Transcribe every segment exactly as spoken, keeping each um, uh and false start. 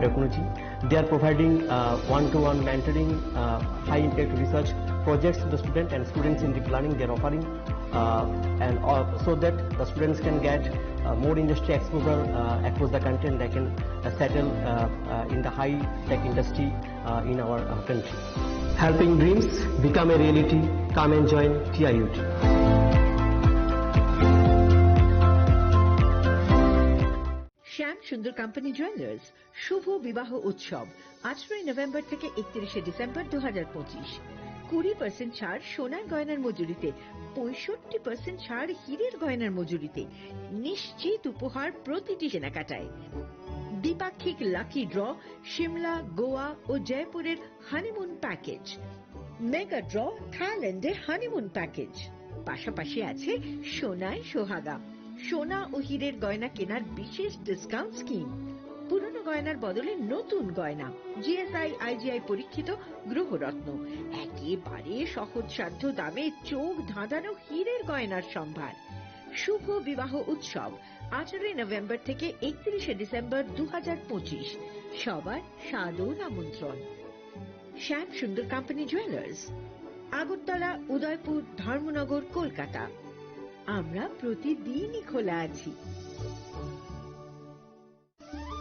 Technology. They are providing uh, one-to-one mentoring, uh, high-impact research projects to the student and students in the planning. They are offering uh, and uh, so that the students can get uh, more industry exposure uh, across the country, and they can uh, settle uh, uh, in the high-tech industry uh, in our uh, country. Helping dreams become a reality. Come and join T I U T. শ্যাম সুন্দর company jewellers শুভ বিবাহ উৎসব, আঠারোই নভেম্বর থেকে একত্রিশে ডিসেম্বর দু হাজার পঁচিশ। কুড়ি পার্সেন্ট ছাড় সোনার গয়নার মজুরিতে, পঁয়ষট্টি পার্সেন্ট ছাড় হীরের গয়নার মজুরিতে, নিশ্চিত উপহার প্রতিটি কেনাকাটায়। দ্বিপাক্ষিক লাকি ড্র, সিমলা, গোয়া ও জয়পুরের হানিমুন প্যাকেজ, মেগা ড্র, থাইল্যান্ডে হানিমুন প্যাকেজ। পাশাপাশি আছে সোনায় সোহাগা, সোনা ও হীরের গয়না কেনার বিশেষ ডিসকাউন্ট স্কিম, পুরনো গয়নার বদলে নতুন গয়না, জিএসআই আইজিআই পরীক্ষিত গ্রহরত্ন, একেবারে সহজসাধ্য দামে চোখ ধাঁধানো হীরের গয়নার সম্ভার। শুভ বিবাহ উৎসব, আঠারোই নভেম্বর থেকে একত্রিশে ডিসেম্বর দু হাজার পঁচিশ। সবার সাদর আমন্ত্রণ। শ্যাম সুন্দর কোম্পানি জুয়েলার্স, আগরতলা, উদয়পুর, ধর্মনগর, কলকাতা। আমরা প্রতিদিনই খোলা আছি।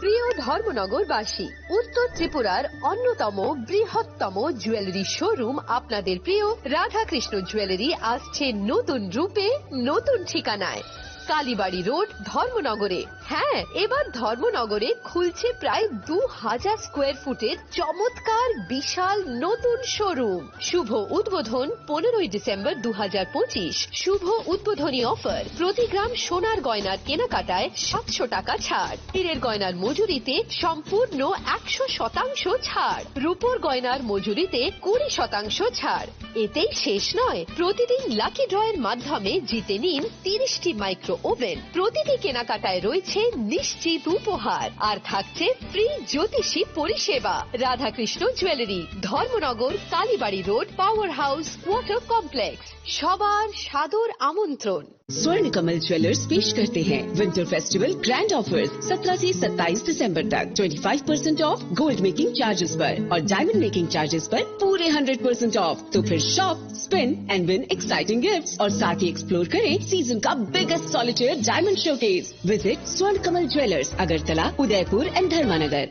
প্রিয় ধর্মনগরবাসী, উত্তর ত্রিপুরার অন্যতম বৃহত্তম জুয়েলারি শোরুম আপনাদের প্রিয় রাধাকৃষ্ণ জুয়েলারি আসছে নতুন রূপে, নতুন ঠিকানায়। কালীবাড়ি রোড, ধর্মনগরে। হ্যাঁ, এবার ধর্মনগরে খুলছে প্রায় দু হাজার স্কোয়ার ফুটের চমৎকার বিশাল নতুন শোরুম। শুভ উদ্বোধন পনেরোই ডিসেম্বর দু হাজার পঁচিশ। শুভ উদ্বোধনী অফার, প্রতি গ্রাম সোনার গয়নার কেনাকাটায় সাতশো টাকা ছাড়, হীরের গয়নার মজুরিতে সম্পূর্ণ একশো শতাংশ ছাড়, রূপোর গয়নার মজুরিতে কুড়ি শতাংশ ছাড়। এতেই শেষ নয়, প্রতিদিন লাকি ড্রয়ের মাধ্যমে জিতে নিন তিরিশটি মাইক্রো ওভেন। প্রতিটি কেনাকাটায় রয়েছে নিশ্চিত উপহার, আর থাকছে ফ্রি জ্যোতিষী পরিষেবা। Radhakrishna jewellery, Dharmanagar, Kalibari road, power house, water complex. সবার সাদর আমন্ত্রণ। स्वर्ण कमल ज्वेलर्स पेश करते हैं विंटर फेस्टिवल ग्रैंड ऑफर्स। सत्रह से सत्ताईस दिसंबर तक twenty five percent of gold making charges पर और डायमंड मेकिंग चार्जेस पर पूरे हंड्रेड परसेंट ऑफ। तो फिर shop, spin and win exciting gifts और साथ ही एक्सप्लोर करें सीजन का biggest solitaire diamond showcase. Visit स्वर्ण कमल ज्वेलर्स, अगरतला, उदयपुर एंड धर्मानगर।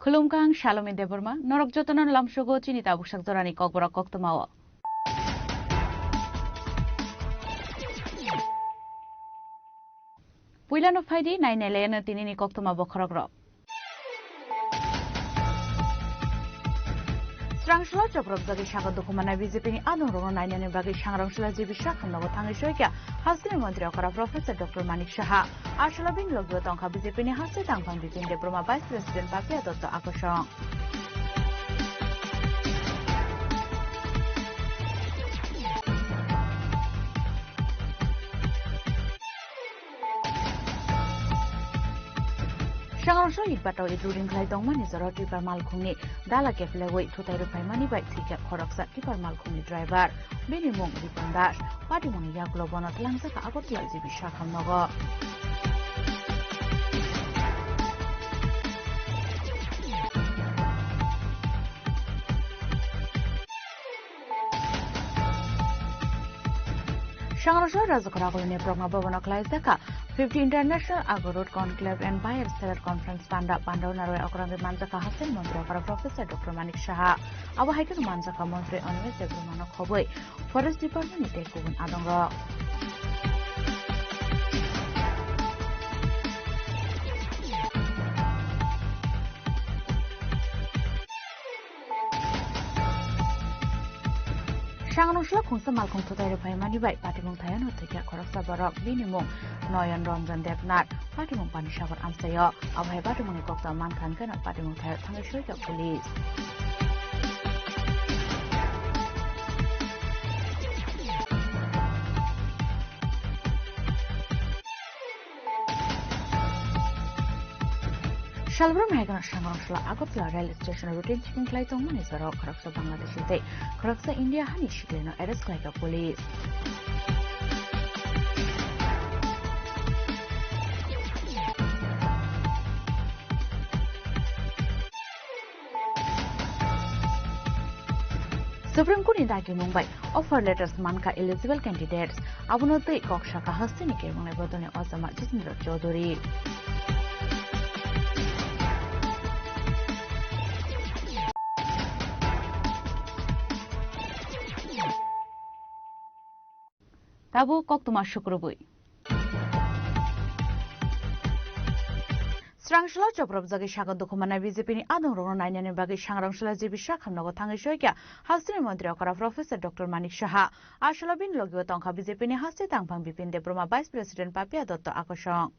Khulumkha, ang Salomi Debbarma, norok jotono lamsogo chini tabuksak jorani kokborok koktwmao. Puilano phaidi, nainailayano tinini koktwma bokhorokrok. Srangsla choprok jagwi saka dukhu manai B J P ni adongrokno nainani bagwi Sangrangsla G B Shah khamnago thangwi soikha hasteni montri okra Professor Doctor Manik Saha. Aswla bini logi o tongkha B J P ni hasteni tangphang Bipin Debbarma, Vice President Papiya Dotto akosong. Sangrongso Itpatao Itruring khlai tongmani jora Tripura malkhungni dala keplegwi thutai rwphaimani bai thwikha khoroksa Tripura malkhungni driver. Bini mung Ripon Das. Patimungni yagulo bono twlangjakha Agartala G B Shah khamnago. Sangrongso Rajakhor Agulini Progna Bhabono khlaijak kha fifty International Agro Road Conclave and Buyer Seller Conference panda. Pandao narwai okrangwi manjakha hasteni montri okra Professor Doctor Manik Saha. Abo hai kheno manjakha montri Animesh Debbarmano khobwi Forest Department ni tei kubun adongrok. Changrongchla khungsa malkhung thutai rwphaimani bai patimung thayano thwikha khoroksa borok, bini mung Noyon Ranjan Debnath, patimung Panisagar amchaio. Abo hai patimungni kokto mankha hwnkhe no patimung thaio thangwi soikha police. Salbrum hai gana Sangrongchla Agartala rail station routine checking khlai tongmani jorao khoroksa Bangladeshi tei khoroksa India hani siklino arrest khlaikha police. Supreme Court ni dagimung bai offer letters mankha eligible candidates. Abono twi kok sakha hasteni kebongnai bodolni ojama Jitendra Chaudhary. Tabuk koktwma sukrubwi. Srangchwla chopropjagwi sakha dukhu manai B J P ni adongrokno nainani bagwi Sangrongchwla G B sakhamnogo thangwi soikha hasteni montri okra Professor Doctor Manik Saha. Aswla bini logibo tongkha B J P ni hasteni tangphang Bipin Debbarma, Vice President Papiya Dutta akosong.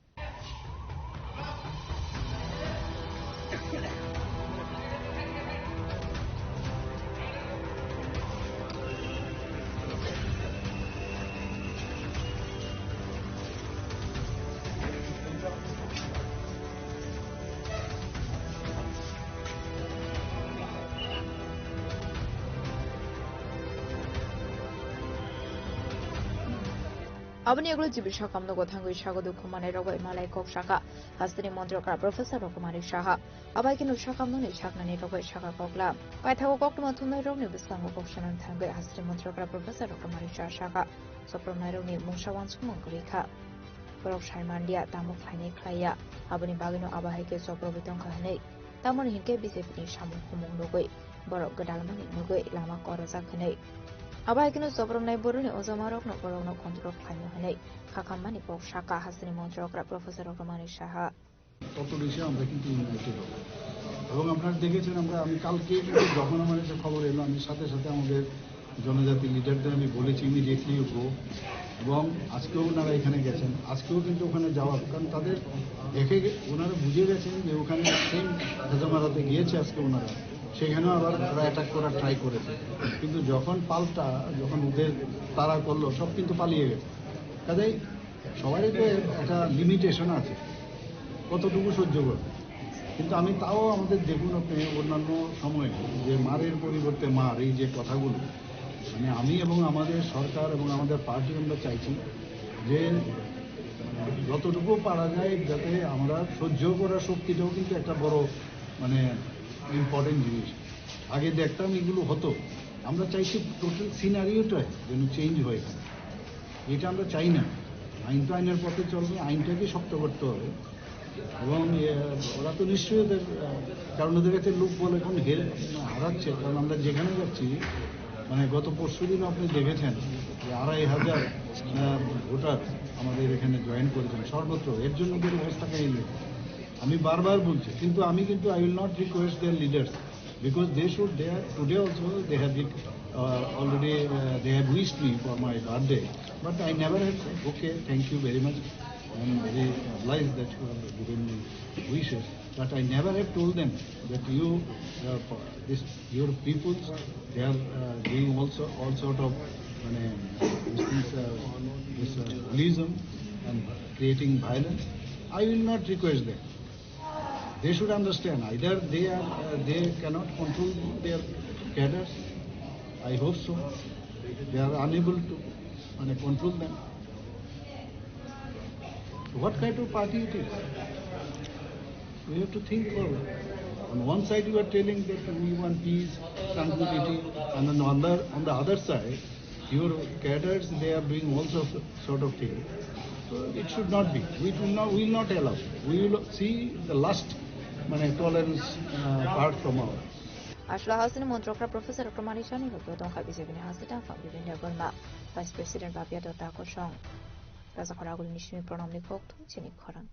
Aboni yagulo G B sakhamnogo thangwi sakha dukhu manai rok bai malai kok sakha hasteni montri okra Professor Doctor Manik Saha. Abai kheno sakhamnoni saknani rok bai sakha koklam. Paithago koktwma thumnai rokni bwskango kok sanani thangwi hasteni montri okra Professor Doctor Manik Saha sakha, chopropnai rokni mungsa uansukmung kwrwi kha. Borok sai manliya, tamo khlainai khlaiya, aboni bagwino abo hai khe choprobwi tongkha hwnwi. Tamoni hinkhe B J P ni samung humung nugwi borok gwdalmani nugwi lama korojak hwnwi. Abo hai kheno chopropnai boroni ojamarokno borokno control khlainai hwnwi khakhammani kok sakha hasteni montri okra Professor Doctor Manik Saha. তত বেশি আমরা কিন্তু ইউনাইটেড হব। এবং আপনারা দেখেছেন, আমরা, আমি কালকে কিন্তু যখন আমার কাছে খবর এলো, আমি সাথে সাথে আমাদের জনজাতি লিডারদের আমি বলেছি, ইমিডিয়েটলি গো। এবং আজকেও ওনারা এখানে গেছেন, আজকেও কিন্তু ওখানে যাওয়ার, কারণ তাদের দেখে গে-, ওনারা বুঝে গেছেন যে ওখানে সেম হেজামারাতে গিয়েছে আজকে ওনারা, সেখানেও আবার ওরা অ্যাটাক করার ট্রাই করেছে। কিন্তু যখন পাল্টা, যখন ওদের তাড়া করলো, সব কিন্তু পালিয়ে গেছে। কাজেই সবারই তো একটা লিমিটেশন আছে, কতটুকু সহ্য করবে। কিন্তু আমি তাও আমাদের দেখুন, আপনি অন্যান্য সময়ে যে মারের পরিবর্তে মার, এই যে কথাগুলো, মানে, আমি এবং আমাদের সরকার এবং আমাদের পার্টি আমরা চাইছি যে যতটুকু পারা যায় যাতে আমরা সহ্য করার শক্তিটাও কিন্তু একটা বড়, মানে, ইম্পর্টেন্ট জিনিস। আগে দেখতাম এগুলো হতো, আমরা চাইছি টোটাল সিনারিওটা যেন চেঞ্জ হয়। এটা আমরা চাই না। আইন তো আইনের পথে চলবে, আইনটাকে শক্ত করতে হবে। এবং, এ, ওরা তো নিশ্চয়ই ওদের, আহ, কারণ ওদের কাছে লুপ বল এখন হে-, হারাচ্ছে, কারণ আমরা যেখানে যাচ্ছি, মানে, গত পরশু দিন আপনি দেখেছেন যে আড়াই হাজার, আহ, ভোটার আমাদের এখানে জয়েন করেছেন সর্বত্র। এর জন্য ওদের অবস্থা কেন নেই? আমি বারবার বলছি, কিন্তু আমি কিন্তু, I will not request their leaders, because they should, they are, today also they have been, uh, already, uh, they have wished me for my birthday, but I never have said, "Okay, thank you very much, I am very obliged that you have given me wishes," but I never have told them that you, uh, for this, your peoples, they are, uh, doing also all sort of, মানে, these things, uh, this, uh, hooliganism and creating violence. I will not request them. They should understand, either they are, uh, they cannot control their cadres. I hope so. They are unable to, মানে, control them. What kind of party it is? We have to think forward. On one side, you are telling that we want peace, tranquility, and on the other, on the other side, your cadres, they are doing all sorts of, sort of things. So it should not be. We will not, we will not allow. We will see the last, মানে, tolerance, uh, part from our. Aswla hasteni montri okra Professor Doctor Manik Saha ni logibo tongkha B J P ni hasteni tangphang Bipin Debbarma, Vice President Papiya Dutta akosong. Rajakhor agulini simi Pranamni kok thung chini khorang.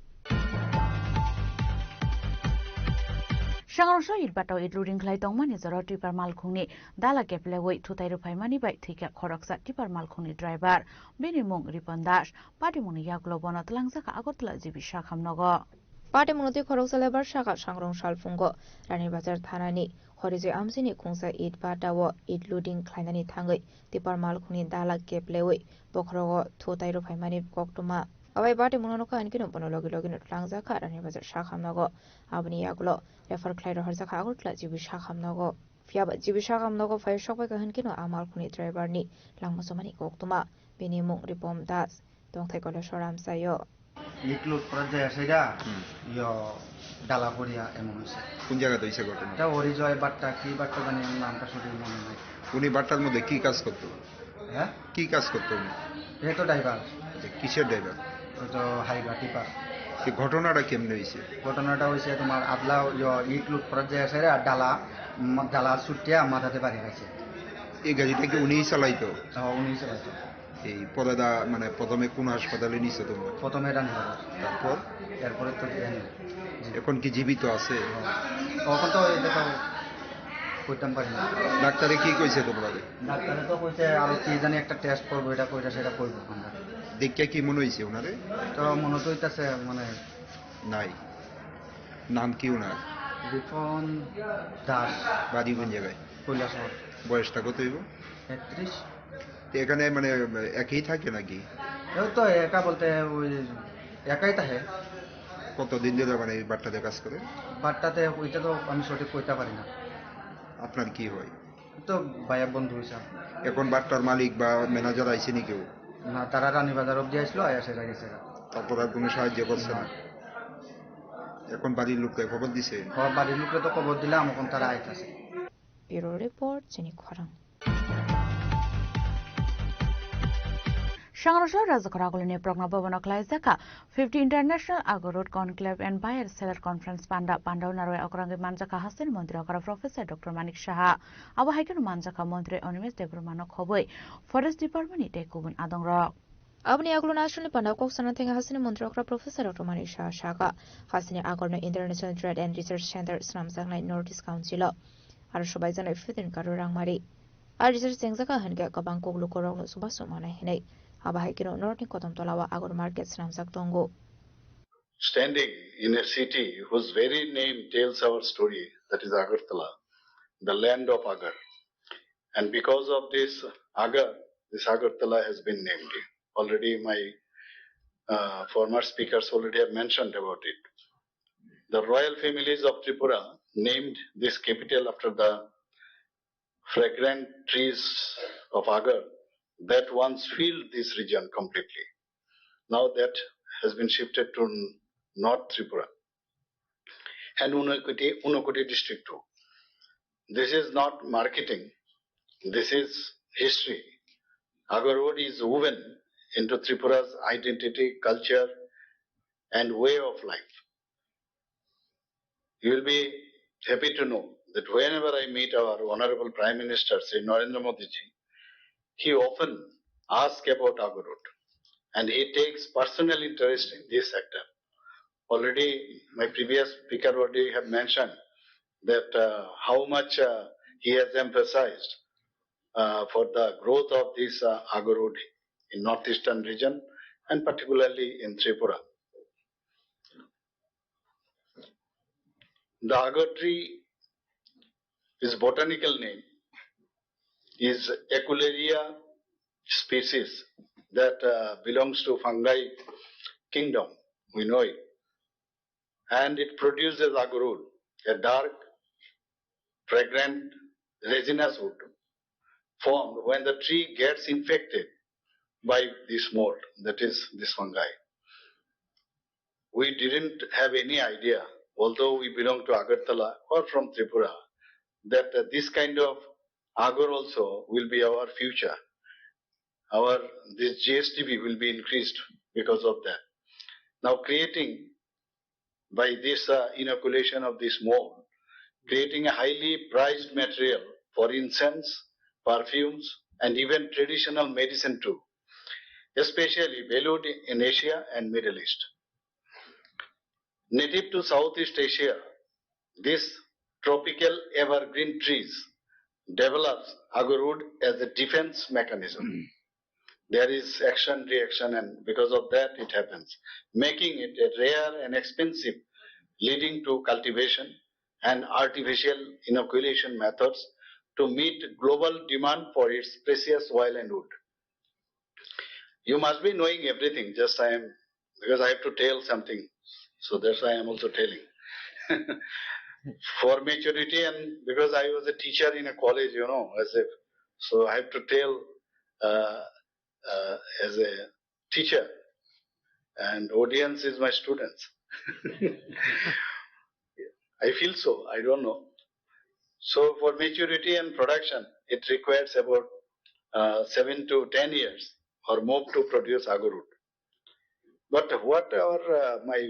Sangrongso it batao it loading khlai tongmani jora tipper malkhungni dala keplewi thutai rwphaimani bai thwikha khoroksa tipper malkhungni driver. Bini mung Ripon Das. Patimungni yagulo bono twlangjakha Agartala G B sakhamnogo. Patimungno twi khoroksa lebar sakha Sangrong salphungo Rani Bazar thanani Horijoi amchini khungsa it batao it loading khlainani thangwi tipper malkhungni dala keplewi bokhorogo thutai rwphaimani koktwma. Abai patimungno nukha hinkhe bono logi logino twlangjakha Rani Bazar sakhamnogo. Aboni yagulo refer khlai rohorjakha Agartala G B sakhamnogo. Phiya ba G B sakhamnogo phai sokbaikha hinkhe a malkhungni driver ni langma chomani koktwma. Bini mung Ripon Das, tongthai Kailasor Amchaio. ইকলুট পর্যায়ে সেটা Hmm. ইয় ডালাপুরিয়া এমন হয়েছে। কোন জায়গাতে হয়েছে ঘটনা? এটা হরিজয় বাট্টা, কি বাট্টা জানি, আমি নামটা সঠিক মনে নাই। উনি বাট্টার মধ্যে কি কাজ করতো? হ্যাঁ? কি কাজ করতো উনি? এ তো ড্রাইভার। আচ্ছা, কিসের ড্রাইভার? ওই তো হাইবা টিপার। এই ঘটনাটা কেমনে হয়েছে? ঘটনাটা হয়েছে তোমার আদলা, ইয়, ইকলুট পর্যায়ে সেটা ডালা, উম, ডালা ছুটিয়া মাথাতে বাড়ি খাইছে। এই গাড়িটা কি উনিই চালাইতো? হ্যাঁ, উনিই চালাইতো। এই পরে দা-, মানে, প্রথমে কোন হাসপাতালে নিছো তোমরা? প্রথমে রানীবাজার। তারপর? এরপরে তো জানি। জি। এখন কি জীবিত আছে? হ্যাঁ। তখন তো এটা তো করতাম পারি না। ডাক্তারে কি কইছে তোমরা? ডাক্তারে তো কইছে আরো কি জানি একটা টেস্ট করবো, এটা কইরা সেটা করবো আমরা। দেখে কি মনে হইছে ওনারে? তো মনে তো হইতাছে মানে নাই। নাম কি ওনার? রিপন দাস। বাড়ি কোন জায়গায়? কৈলাসহর। বয়সটা কত হইব? একত্রিশ। তো এখানে মানে একই থাকে নাকি? এও তো একা বলতে ওই একাই থাকে। কতদিন ধরে মানে এই বাট্টাতে কাজ করে? বাট্টাতে ওইটা তো আমি সঠিক কইতে পারি না। আপনার কি হয়? তো ভাইয়া বন্ধু হিসাব। এখন বাট্টার মালিক বা ম্যানেজার আইছে নি কেউ? না, তারা রানীবাজার অবধি আসলো, আয়া সেটা গেছে। তারপর আর কোনো সাহায্য করছে না? না। এখন বাড়ির লোককে খবর দিছে? হ, বাড়ির লোককে তো খবর দিলাম, এখন তারা আইতাছে। Bureau Report, Chini Khorang. Sangrongso Rajakhor Agulini Progna Bhavan o khlaijakha fifty International Agarud Conclave and Buyer Seller Conference panda, panda o narwai okrangwi manjakha hasteni montri okra Professor Doctor Manik Saha. Abo hai kheno manjakha montri Animesh Debbarma no khobwi Forest Department ni tei kubun adongrok. Aboni yagulo national panda kok sana thengwi hasteni montri okra Professor Doctor Manik Saha sakha, hasteni Agarno International Trade and Research Center swnamjaknai North East Council o aro swbaijaknai fifteen crore rangmari. A research chengjak kha hinkhe kwbang kok lukurokno chubachu manai hinwi. Abo hai kheno northni Kodamtolao Agar market swnamjak tongo. Standing in a city whose very name tells our story, that is Agartala, the land of Agar. And because of this Agar, this Agartala has been named. Already my, uh, former speakers already have mentioned about it. The royal families of Tripura named this capital after the fragrant trees of Agar that once filled this region completely. Now that has been shifted to North Tripura and Unakoti, Unakoti district too. This is not marketing, this is history. Agarwood is woven into Tripura's identity, culture, and way of life. You will be happy to know that whenever I meet our Honorable Prime Minister, Shri Narendra Modi ji, he often asks about Agarwood and he takes personal interest in this sector. Already, my previous speaker already have mentioned that, uh, how much, uh, he has emphasized, uh, for the growth of this, uh, Agarwood in northeastern region and particularly in Tripura. The agar tree, its botanical name is Echuleria species that, uh, belongs to fungi kingdom, we know it. And it produces agarwood, a dark, fragrant, resinous wood formed when the tree gets infected by this mold, that is, this fungi. We didn't have any idea, although we belong to Agartala or from Tripura, that, uh, this kind of agar also will be our future. Our, this G S T B will be increased because of that. Now creating by this, uh, inoculation of this mold, creating a highly prized material for incense, perfumes, and even traditional medicine too, especially valued in Asia and Middle East. Native to Southeast Asia, this tropical evergreen trees, develops agarwood as a defense mechanism. There is action reaction, and because of that, it happens, making it a rare and expensive, leading to cultivation and artificial inoculation methods to meet global demand for its precious oil and wood. You must be knowing everything, just I am, because I have to tell something. So that's why I am also telling. For maturity, and because I was a teacher in a college, you know, as if, so I have to tell, uh, uh, as a teacher, and audience is my students. I feel so, I don't know. So for maturity and production, it requires about uh, seven to ten years or more to produce agarwood. But what our uh, my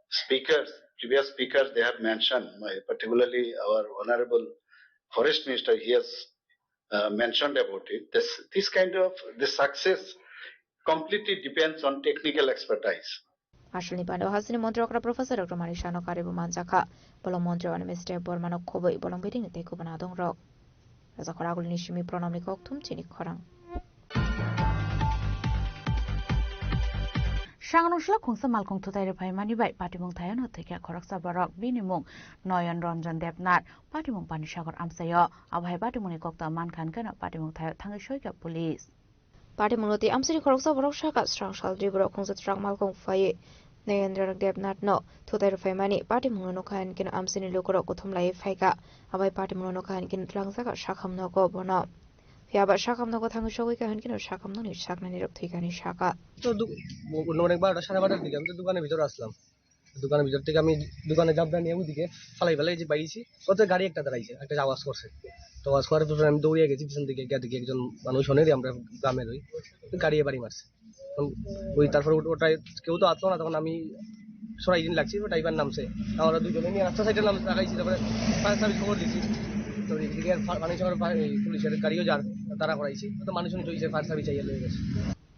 speakers, previous speakers, they have mentioned, my, particularly our honorable forest minister, he has uh, mentioned about it. This this kind of the success completely depends on technical expertise. Asalni pando hasini montri okra Professor Doctor Manik Sano karibu manjakha. Bolong montri Animesh Deb Bormano khoboi bolong biringni tei kubun adongrok. Raja khoragulini simi pranamni kokthum chini khorang. Sangrong sila khungsa malkhung thutai rwphaimani bai patimung thayano thwikha khoroksa borok bini mung Noyon Ranjan Debnath patimung Panisagar amchaio. Abohai patimungni kokta mankha hwnkhe no patimung thaio thangwi soika police. Patimungno tei amchaini khoroksa borok saka srang sal dui borok khungsa truck malkhung phaiwi Nayendra Debnath no thutai rwphaimani patimungno nukha hinkhe no amchaini lukurok kuthum laiwi phaikha. Abai patimungno nukha hinkhe no twlangjakha sakham nogo bono. Phiya ba sakham nogo thangwi sogwi kha hinkhe no sakham nokni saknani rok thwikani saka. তো দু-, মোটামুটি বারোটা, সাড়ে বারোটার দিকে আমি তো দোকানের ভিতরে আসলাম। দোকানের ভিতর থেকে আমি দোকানে জাবদা নিয়ে ওইদিকে ফালাই ফালাই যে বাইছি, ওতে গাড়ি একটা দাঁড়াইছে, একটা আওয়াজ করছে। তো আওয়াজ করার পরে আমি দৌড়িয়ে গেছি পিছন দিকে, গিয়ে দেখি একজন মানুষ অনেরই আমরা গ্রামের ওই, গাড়িয়ে বাড়ি মারছে। তখন ওই তারপরে ওটা, ওটায় কেউ তো আসলো না, তখন আমি সরাই দিন লাগছি, ড্রাইভার নামছে। আমরা দুজনে নিয়ে রাস্তা সাইডে নাম লাগাইছি, তারপরে ফায়ার সার্ভিস খবর দিছি। তো এদিকে ফা-, পানি সাগর ফা-, এই পুলিশের গাড়িও যার, তারা করাইছি, তো মানুষ নিয়ে ফায়ার সার্ভিস আইয়া লয়ে গেছে।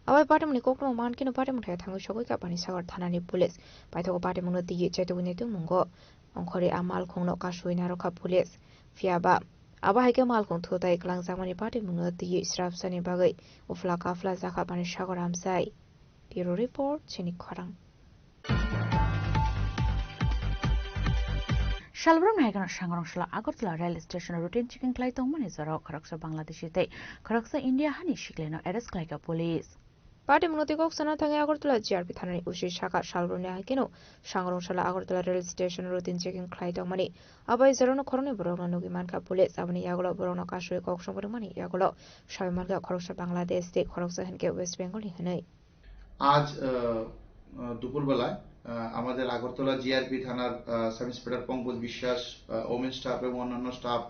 Abai patimungni koktwma mankhe no patimung thai thangwi sogwi kha Panisagar thanani police. Paithago patimungno twiwi chaitugwi naitung mungo. Ongkhorwi a malkhungno kasui narwkha police. Phiya ba abo hai khe malkhung thutai kwlangjakmani patimungno twiwi srapsani bagwi uphla kaphla jakha Panisagar amchai. Bureau Report, chini khorang. Salbrum hai kheno Sangrong sala Agartala rail station routine checking khlai tongmani jorao khoroksa Bangladeshi tei khoroksa India hani siklino arrest khlaikha police. Patimungno tei kok sana thangwi Agartala G R P thanani O C saka salbrumni hai kheno Sangrong sala Agartala rail station routine checking khlai tongmani. Abai jorano khoroknwi borokno nugwi mankha police, aboni yagulo borokno kasui kok songwi rwmani yagulo sawi mankha khoroksa Bangladesh tei khoroksa hinkhe West Bengal ni hwnwi. আজ আহ, আহ, দুপুরবেলায় আহ, আমাদের আগরতলা জিআরপি থানার sub inspector Pankaj বিশ্বাস, women staff এবং অন্যান্য স্টাফ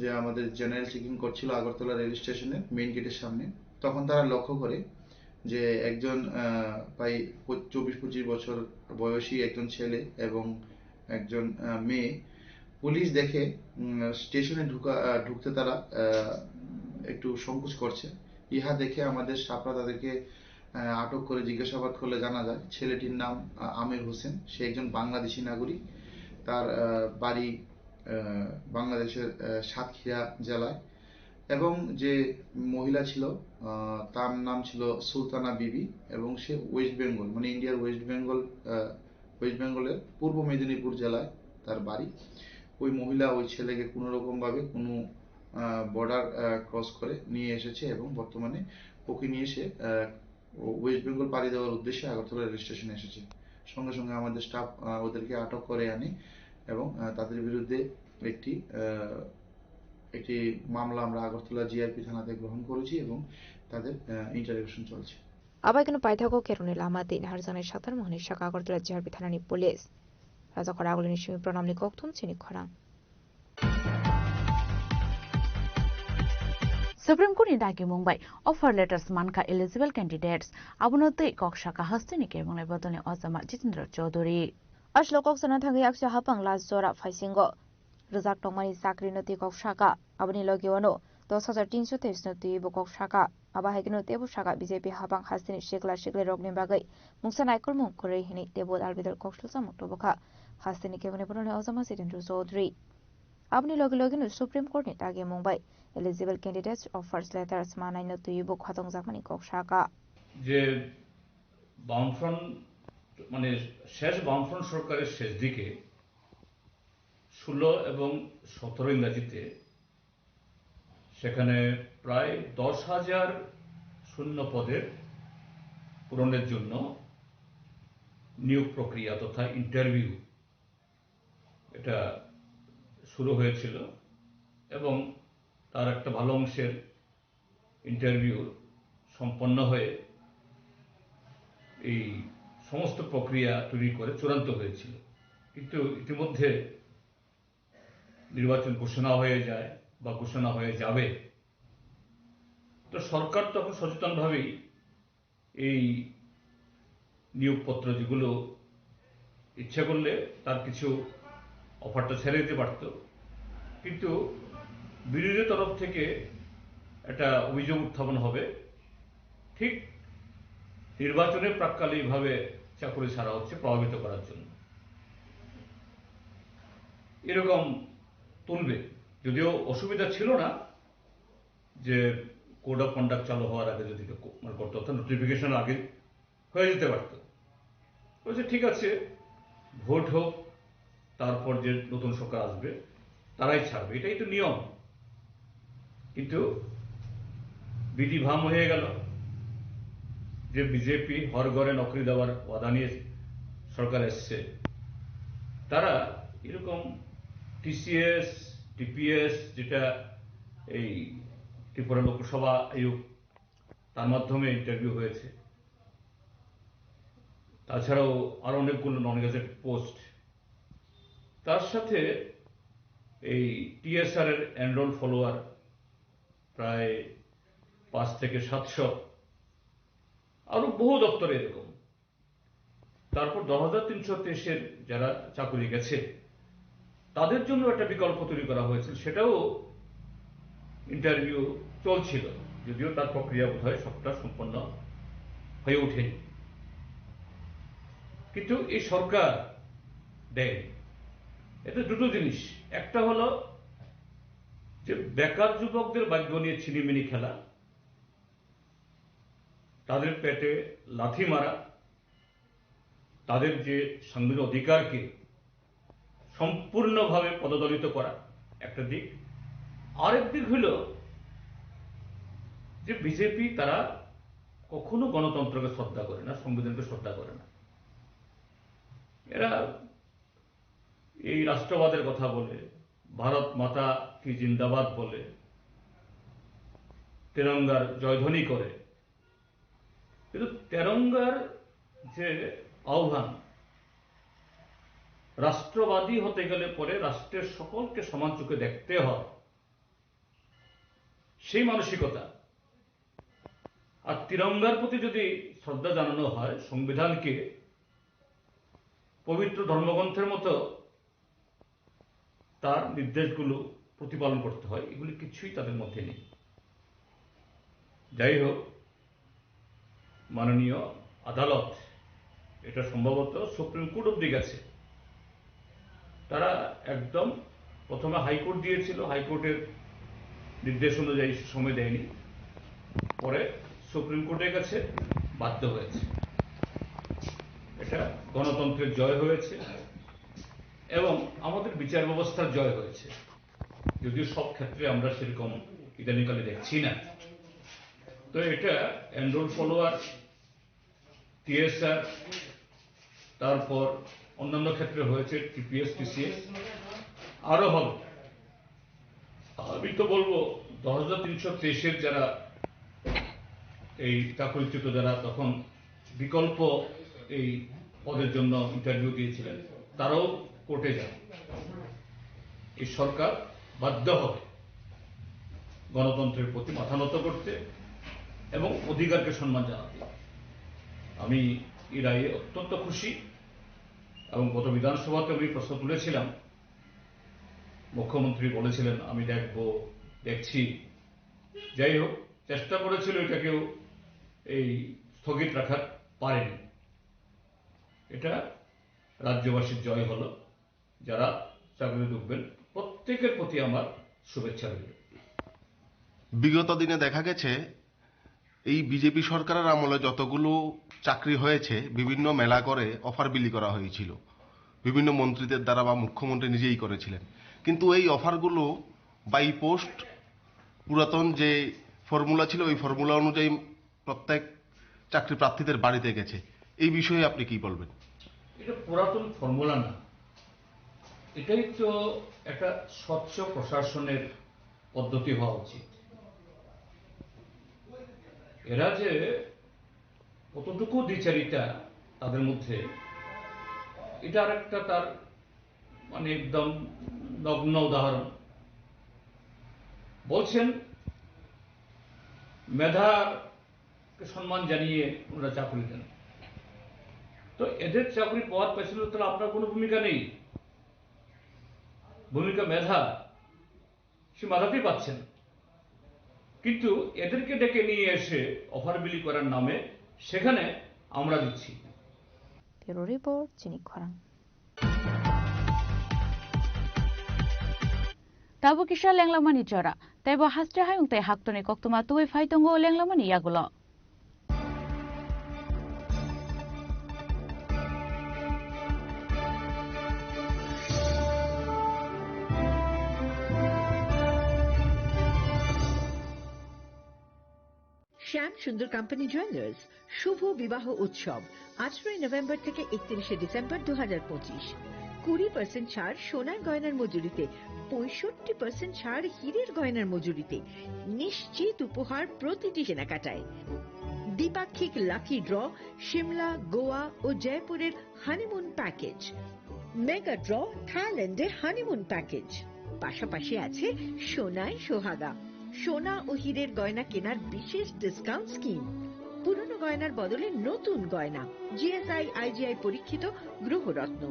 যে আমাদের general checking করছিল আগরতলা রেল স্টেশনের মেইন গেটের সামনে, তখন তারা লক্ষ্য করে যে একজন আহ, প্রায় পঁচ- চব্বিশ পঁচিশ বছর বয়সী একজন ছেলে এবং একজন আহ, মেয়ে পুলিশ দেখে উম, স্টেশনে ঢুকা আহ, ঢুকতে তারা আহ, একটু সংকোচ করছে। ইহা দেখে আমাদের স্টাফরা তাদেরকে আহ, আটক করে জিজ্ঞাসাবাদ করলে জানা যায় ছেলেটির নাম আহ, আমির হোসেন। সে একজন বাংলাদেশি নাগরিক। তার আহ, বাড়ি আহ, বাংলাদেশের আহ, সাতক্ষীরা জেলায়। এবং যে মহিলা ছিল আহ, তার নাম ছিল সুলতানা বিবি এবং সে ওয়েস্ট বেঙ্গল, মানে ইন্ডিয়ার ওয়েস্ট বেঙ্গল আহ, ওয়েস্ট বেঙ্গলের পূর্ব মেদিনীপুর জেলায় তার বাড়ি। ওই মহিলা ওই ছেলেকে কোনো রকমভাবে কোনো বর্ডার ক্রস করে নিয়ে এসেছে এবং বর্তমানে ওকে নিয়ে সে আহ, ওয়েস্ট বেঙ্গল পাড়ি দেওয়ার উদ্দেশ্যে আগরতলা রেল স্টেশনে এসেছে। সঙ্গে সঙ্গে আমাদের স্টাফ ওদেরকে আটক করে আনে এবং আহ, তাদের বিরুদ্ধে একটি আহ, একটি মামলা আমরা আগরতলা জিআরপি থানাতে গ্রহণ করেছি এবং তাদের ইন্টারোগেশন চলছে। Abai kheno paithago kerongni lama tei naharjaknai satar mohoni saka Agartala G R P thanani police. Raja khoragulini simi pranamni kokthum chini khorang. Supreme Court ni dagimung bai offer letters mankha eligible candidates, abono twi kok saka hasteni kebongnai bodolni ojama Jitendra Chaudhary. Aslo kok sana thangwi akcha hapang last jora phaisingo rwjak tongmani chakri no twi kok saka, aboni logi wano dos hajar tinso teis no twi bo kok saka. Abo hai kheno teibo saka B J P hapang hasteni sikla sikli rokni bagwi mungsa naikolmung kwrwi hinwi teibo dalbidal kok salsa mung tubukha hasteni keboni borokni ojama Jitendra Chaudhary. Aboni loge logeno Supreme Court ni dagimung bai eligible candidates offers letters manaino twiwi bo khatungjakmani kok sakha. যে বামফ্রন্ট মানে শেষ বামফ্রন্ট সরকারের শেষ দিকে ষোলো এবং সতেরো ইংরাজিতে সেখানে প্রায় দশ হাজার শূন্য পদের পূরণের জন্য নিয়োগ প্রক্রিয়া তথা ইন্টারভিউ এটা শুরু হয়েছিল এবং তার একটা ভালো অংশের ইন্টারভিউ সম্পন্ন হয়ে এই সমস্ত প্রক্রিয়া তৈরি করে চূড়ান্ত হয়েছিল। কিন্তু ইতিমধ্যে নির্বাচন ঘোষণা হয়ে যায় বা ঘোষণা হয়ে যাবে। তো সরকার তখন সচেতনভাবেই এই নিয়োগপত্র যেগুলো ইচ্ছে করলে তার কিছু অফারটা ছেড়ে দিতে পারত, কিন্তু বিরোধী তরফ থেকে একটা অভিযোগ উত্থাপন হবে, ঠিক নির্বাচনের প্রাক্কালে এইভাবে চাকরি ছাড়া হচ্ছে প্রভাবিত করার জন্য, এরকম তুলবে। যদিও অসুবিধা ছিল না যে কোড অফ কন্ডাক্ট চালু হওয়ার আগে যদি কেউ কো- মানে করতে, অর্থাৎ নোটিফিকেশন আগে হয়ে যেতে পারতো। বলছে ঠিক আছে, ভোট হোক, তারপর যে নতুন সরকার আসবে তারাই ছাড়বে, এটাই তো নিয়ম। কিন্তু বিধি ভাম হয়ে গেল যে বিজেপি হর ঘরে নকরি দেওয়ার ওয়াদা নিয়ে সরকার এসছে, তারা এরকম টিসিএস, টিপিএস, যেটা এই ত্রিপুরা লোকসভা আয়োগ, তার মাধ্যমে ইন্টারভিউ হয়েছে। তাছাড়াও আরো অনেকগুলো নন গেজেট পোস্ট, তার সাথে এই টিএসআর এর এনরোল ফলোয়ার প্রায় পাঁচ থেকে সাতশো, আরো বহু দপ্তরে এরকম। তারপর দশ হাজার তিনশো তেইশের যারা চাকরি গেছে, তাদের জন্য একটা বিকল্প তৈরি করা হয়েছিল, সেটাও ইন্টারভিউ চলছিল, যদিও তার প্রক্রিয়া বোধহয় সবটা সম্পন্ন হয়ে ওঠেনি। কিন্তু এই সরকার দেয়। এতে দুটো জিনিস, একটা হলো যে বেকার যুবকদের ভাগ্য নিয়ে ছিনিমিনি খেলা, তাদের পেটে লাথি মারা, তাদের যে সাংবিধানিক অধিকারকে সম্পূর্ণভাবে পদদলিত করা একটা দিক। আরেক দিক হইল যে বিজেপি তারা কখনো গণতন্ত্রকে শ্রদ্ধা করে না, সংবিধানকে শ্রদ্ধা করে না। এরা এই রাষ্ট্রবাদের কথা বলে, ভারত মাতা কি জিন্দাবাদ বলে, তেরঙ্গার জয়ধ্বনি করে, কিন্তু তেরঙ্গার যে আহ্বান, রাষ্ট্রবাদী হতে গেলে পরে রাষ্ট্রের সকলকে সমান চোখে দেখতে হয়, সেই মানসিকতা। আর তিরঙ্গার প্রতি যদি শ্রদ্ধা জানানো হয়, সংবিধানকে পবিত্র ধর্মগ্রন্থের মতো তার নির্দেশগুলো প্রতিপালন করতে হয়, এগুলি কিছুই তাদের মধ্যে নেই। যাই হোক, মাননীয় আদালত, এটা সম্ভবত সুপ্রিম কোর্ট অব্দি গেছে, তারা একদম প্রথমে হাইকোর্ট দিয়েছিল, হাইকোর্টের নির্দেশ অনুযায়ী সময় দেয়নি, পরে সুপ্রিম কোর্টের কাছে বাধ্য হয়েছে। এটা গণতন্ত্রের জয় হয়েছে এবং আমাদের বিচার ব্যবস্থার জয় হয়েছে, যদিও সব ক্ষেত্রে আমরা সেরকম ইদানিংকালে দেখছি না। তো এটা এনরোল ফলোয়ার, টিএসআর, তারপর অন্যান্য ক্ষেত্রে হয়েছে টিপিএস, টিসিএস, আরো হবে। আমি তো বলবো, দশ হাজার তিনশো তেইশের যারা এই চাকরিচ্যুত, যারা তখন বিকল্প এই পদের জন্য ইন্টারভিউ দিয়েছিলেন, তারাও কোর্টে যান। এই সরকার বাধ্য হবে গণতন্ত্রের প্রতি মাথা নত করতে এবং অধিকারকে সম্মান জানাতে। আমি এই রায়ে অত্যন্ত খুশি এবং গত বিধানসভাতে আমি প্রশ্ন তুলেছিলাম, মুখ্যমন্ত্রী বলেছিলেন, "আমি দেখব, দেখছি।" যাই হোক, চেষ্টা করেছিল, এটাকেও এই স্থগিত রাখার পারেনি। এটা রাজ্যবাসীর জয় হলো, যারা চাকরি ঢুকবেন, প্রত্যেক প্রত্যেকের প্রতি আমার শুভেচ্ছা রইল। বিগত দিনে দেখা গেছে, এই বিজেপি সরকারের আমলে যতগুলো চাকরি হয়েছে, বিভিন্ন মেলা করে অফার বিলি করা হয়েছিল, বিভিন্ন মন্ত্রীদের দ্বারা বা মুখ্যমন্ত্রী নিজেই করেছিলেন। কিন্তু এই অফারগুলো বাই পোস্ট, পুরাতন যে ফর্মুলা ছিল, ওই ফর্মুলা অনুযায়ী প্রত্যেক চাকরি প্রার্থীদের বাড়িতে গেছে। এই বিষয়ে আপনি কি বলবেন? এটা পুরাতন ফর্মুলা না, এটাই তো একটা স্বচ্ছ প্রশাসনের পদ্ধতি হওয়া উচিত। এরা যে কতটুকু দ্বিচারিতা তাদের মধ্যে, এটা আর একটা তার মানে একদম নগ্ন উদাহরণ। বলছেন মেধাকে সম্মান জানিয়ে ওনারা চাকরি দেন। তো এদের চাকরি পাওয়ার পেছনে তো আপনার কোনো ভূমিকা নেই। ভূমিকা মেধা, সে মাথাতেই পাচ্ছেন। কিন্তু এদেরকে ডেকে নিয়ে এসে অফার বিলি করার নামে সেখানে আমরা দিচ্ছি। Bureau Report, Chini Khorang. Tabuk kisa lenglamani jora. Teibo haste hayung tei haktorni koktwma tubui phai tongo lenglamani yagulo. শ্যাম সুন্দর কোম্পানি জুয়েলার্স শুভ বিবাহ উৎসব আঠারোই নভেম্বর থেকে একত্রিশে ডিসেম্বর দু হাজার পঁচিশ। কুড়ি পার্সেন্ট ছাড় সোনার গয়নার মজুরিতে, পঁয়ষট্টি পার্সেন্ট ছাড় হীরের গয়নার মজুরিতে। নিশ্চিত উপহার প্রতিটি কেনাকাটায়। দ্বিপাক্ষিক লাকি ড্র, সিমলা, গোয়া ও জয়পুরের হানিমুন প্যাকেজ। মেগা ড্র, থাইল্যান্ডে হানিমুন প্যাকেজ। পাশাপাশি আছে সোনায় সোহাগা, সোনা ও হীরের গয়না কেনার বিশেষ ডিসকাউন্ট স্কিম। পুরনো গয়নার বদলে নতুন গয়না, জিএসআই আইজিআই পরীক্ষিত গ্রহরত্ন,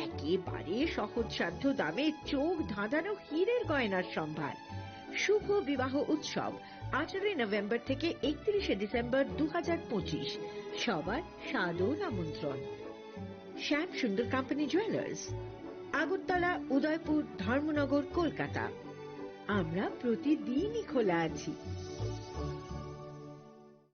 একেবারে সহজসাধ্য দামে চোখ ধাঁধানো হীরের গয়নার সম্ভার। শুভ বিবাহ উৎসব আঠারোই নভেম্বর থেকে একত্রিশে ডিসেম্বর দু হাজার পঁচিশ। সবার সাদর আমন্ত্রণ। শ্যাম সুন্দর কোম্পানি জুয়েলার্স, আগরতলা, উদয়পুর, ধর্মনগর, কলকাতা। আমরা প্রতিদিনই খোলা আছি।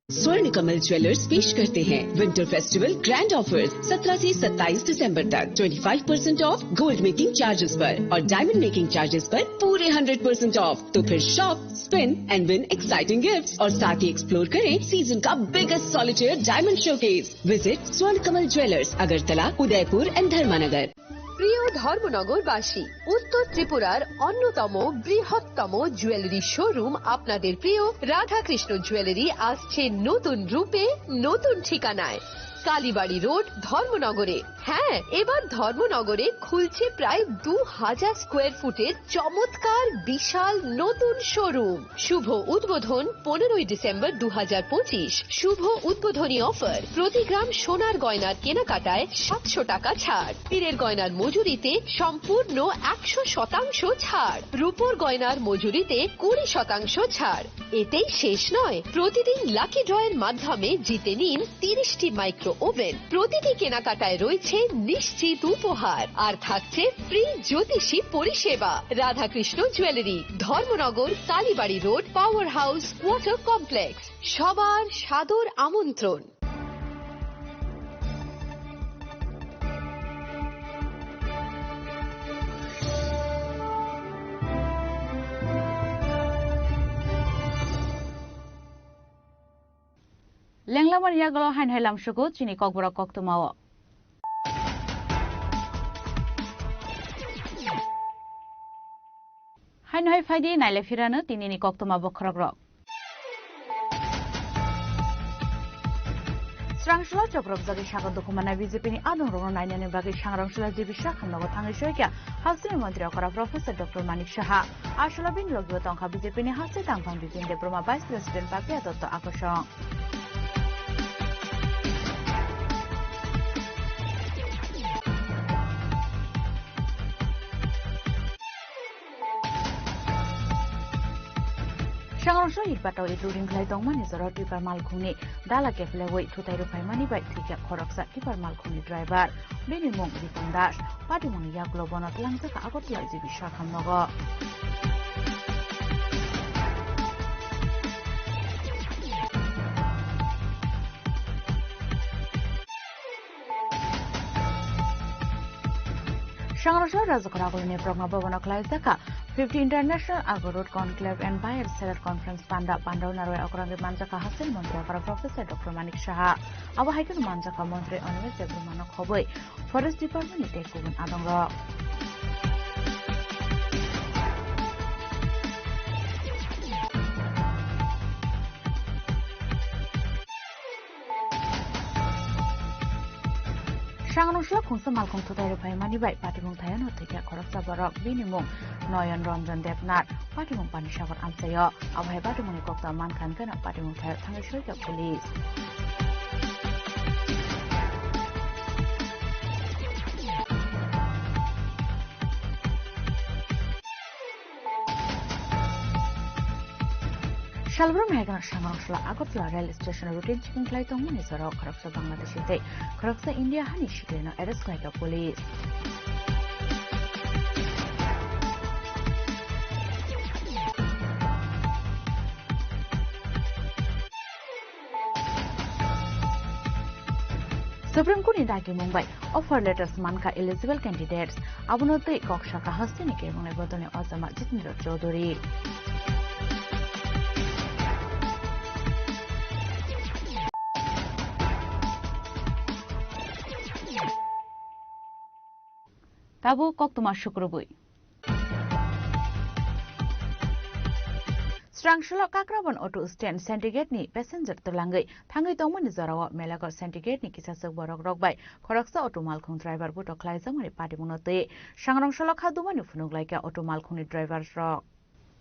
स्वर्ण कमल ज्वेलर्स पेश करते हैं विंटर फेस्टिवल ग्रैंड ऑफर्स। सत्रह से सत्ताईस दिसंबर तक twenty five percent of gold making charges पर और डायमंड मेकिंग चार्जेस पर पूरे हंड्रेड परसेंट ऑफ। तो फिर shop, spin and win exciting gifts और साथ ही एक्सप्लोर करें सीजन का biggest solitaire diamond showcase. Visit स्वर्ण कमल ज्वेलर्स, अगरतला, उदयपुर एंड धर्मानगर। প্রিয় ধর্মনগরবাসী, উত্তর ত্রিপুরার অন্যতম বৃহত্তম জুয়েলারি শোরুম আপনাদের প্রিয় রাধাকৃষ্ণ জুয়েলারি আসছে নতুন রূপে, নতুন ঠিকানায়। কালীবাড়ি রোড, ধর্মনগরে। হ্যাঁ, এবার ধর্মনগরে খুলছে প্রায় দু হাজার স্কোয়ার ফুটের চমৎকার বিশাল নতুন শোরুম। শুভ উদ্বোধন পনেরোই ডিসেম্বর দু হাজার পঁচিশ। শুভ উদ্বোধনী অফার, প্রতি গ্রাম সোনার গয়নার কেনাকাটায় সাতশো টাকা ছাড়, হীরের গয়নার মজুরিতে সম্পূর্ণ একশো শতাংশ ছাড়, রূপোর গয়নার মজুরিতে কুড়ি শতাংশ ছাড়। এতেই শেষ নয়, প্রতিদিন লাকি ড্রয়ের মাধ্যমে জিতে নিন তিরিশটি মাইক্রো ওভেন। প্রতিটি কেনাকাটায় রয়েছে নিশ্চিত উপহার, আর থাকছে ফ্রি জ্যোতিষী পরিষেবা। Radhakrishna jewellery, Dharmanagar, Kalibari road, power house, water complex. সবার সাদর আমন্ত্রণ। Lenglamani yagulo haino hai lamsugo chini kokborok koktwmao. Haino hai phaidi naile phirano tinini koktwma bokhorokrok. Srangsla chopropjagwi sago dukhumana B J P ni adongrokno nainani bagwi Sangrangsola G B Shah hamnogo thangwi soikha Hasteni montri okra Professor Doctor Manik Saha. Aswla bini logibo tongkha B J P ni haste tangphang Bipin Debbarma, Vice President Papiya Dotto akosong. Changrongso Itpatao Itluring khlai tongmani jora tipper malkhungni dala keplewi thutai rwphaimani bai thwikha khoroksa tipper malkhungni driver. Bini mung Ripon Das. Patimungni yagulo bono twlangjakha Agartala G B Sakham nogo. Sangrongsa Rajakhor Agulini Progna Bhabono khlaijak kha fifty International Agro Road Conclave and Buyer Seller Conference panda. Pandao narwai okrangwi manjak kha Haste ni Montri Akhora Professor Doctor Manik Saha. Abo hai kheno manjak kha Montri Animesh Debbarmano khobwi Forest Department ni tei kubun adongrok. Sangrongsa khungsa malkhung thutai rwphaimani bai patimung thayano thwikha khoroksa borok, bini mung Noyon Ranjan Debnath, patimung Panisagar amchaio. Abo hai patimungni kokta mankha hwnkhe no patimung thaio thangwi soikha police. Salbrum hai gana Sangrongsa Agartala rail station routine checking khlai tongmani jorao khoroksa Bangladeshi tei khoroksa India hani siklino arrest khlaikha police. Supreme Court ni dagi mung bai offer letters mankha eligible candidates, abono twi kok sakha hasteni kebongnai bodolni ojama Jitendra Chaudhary. Tabuk koktwma sukrubwi. Srangsalo Kakrabon auto stand syndicate ni passenger twlangwi thangwi tongmani jorao Melago syndicate ni kisaswk borok rok bai khoroksa auto malkhung driver butok khlaijakmani patimungno twi Sangrongsa lokha dumani phunuk laikha auto malkhungni driver rok.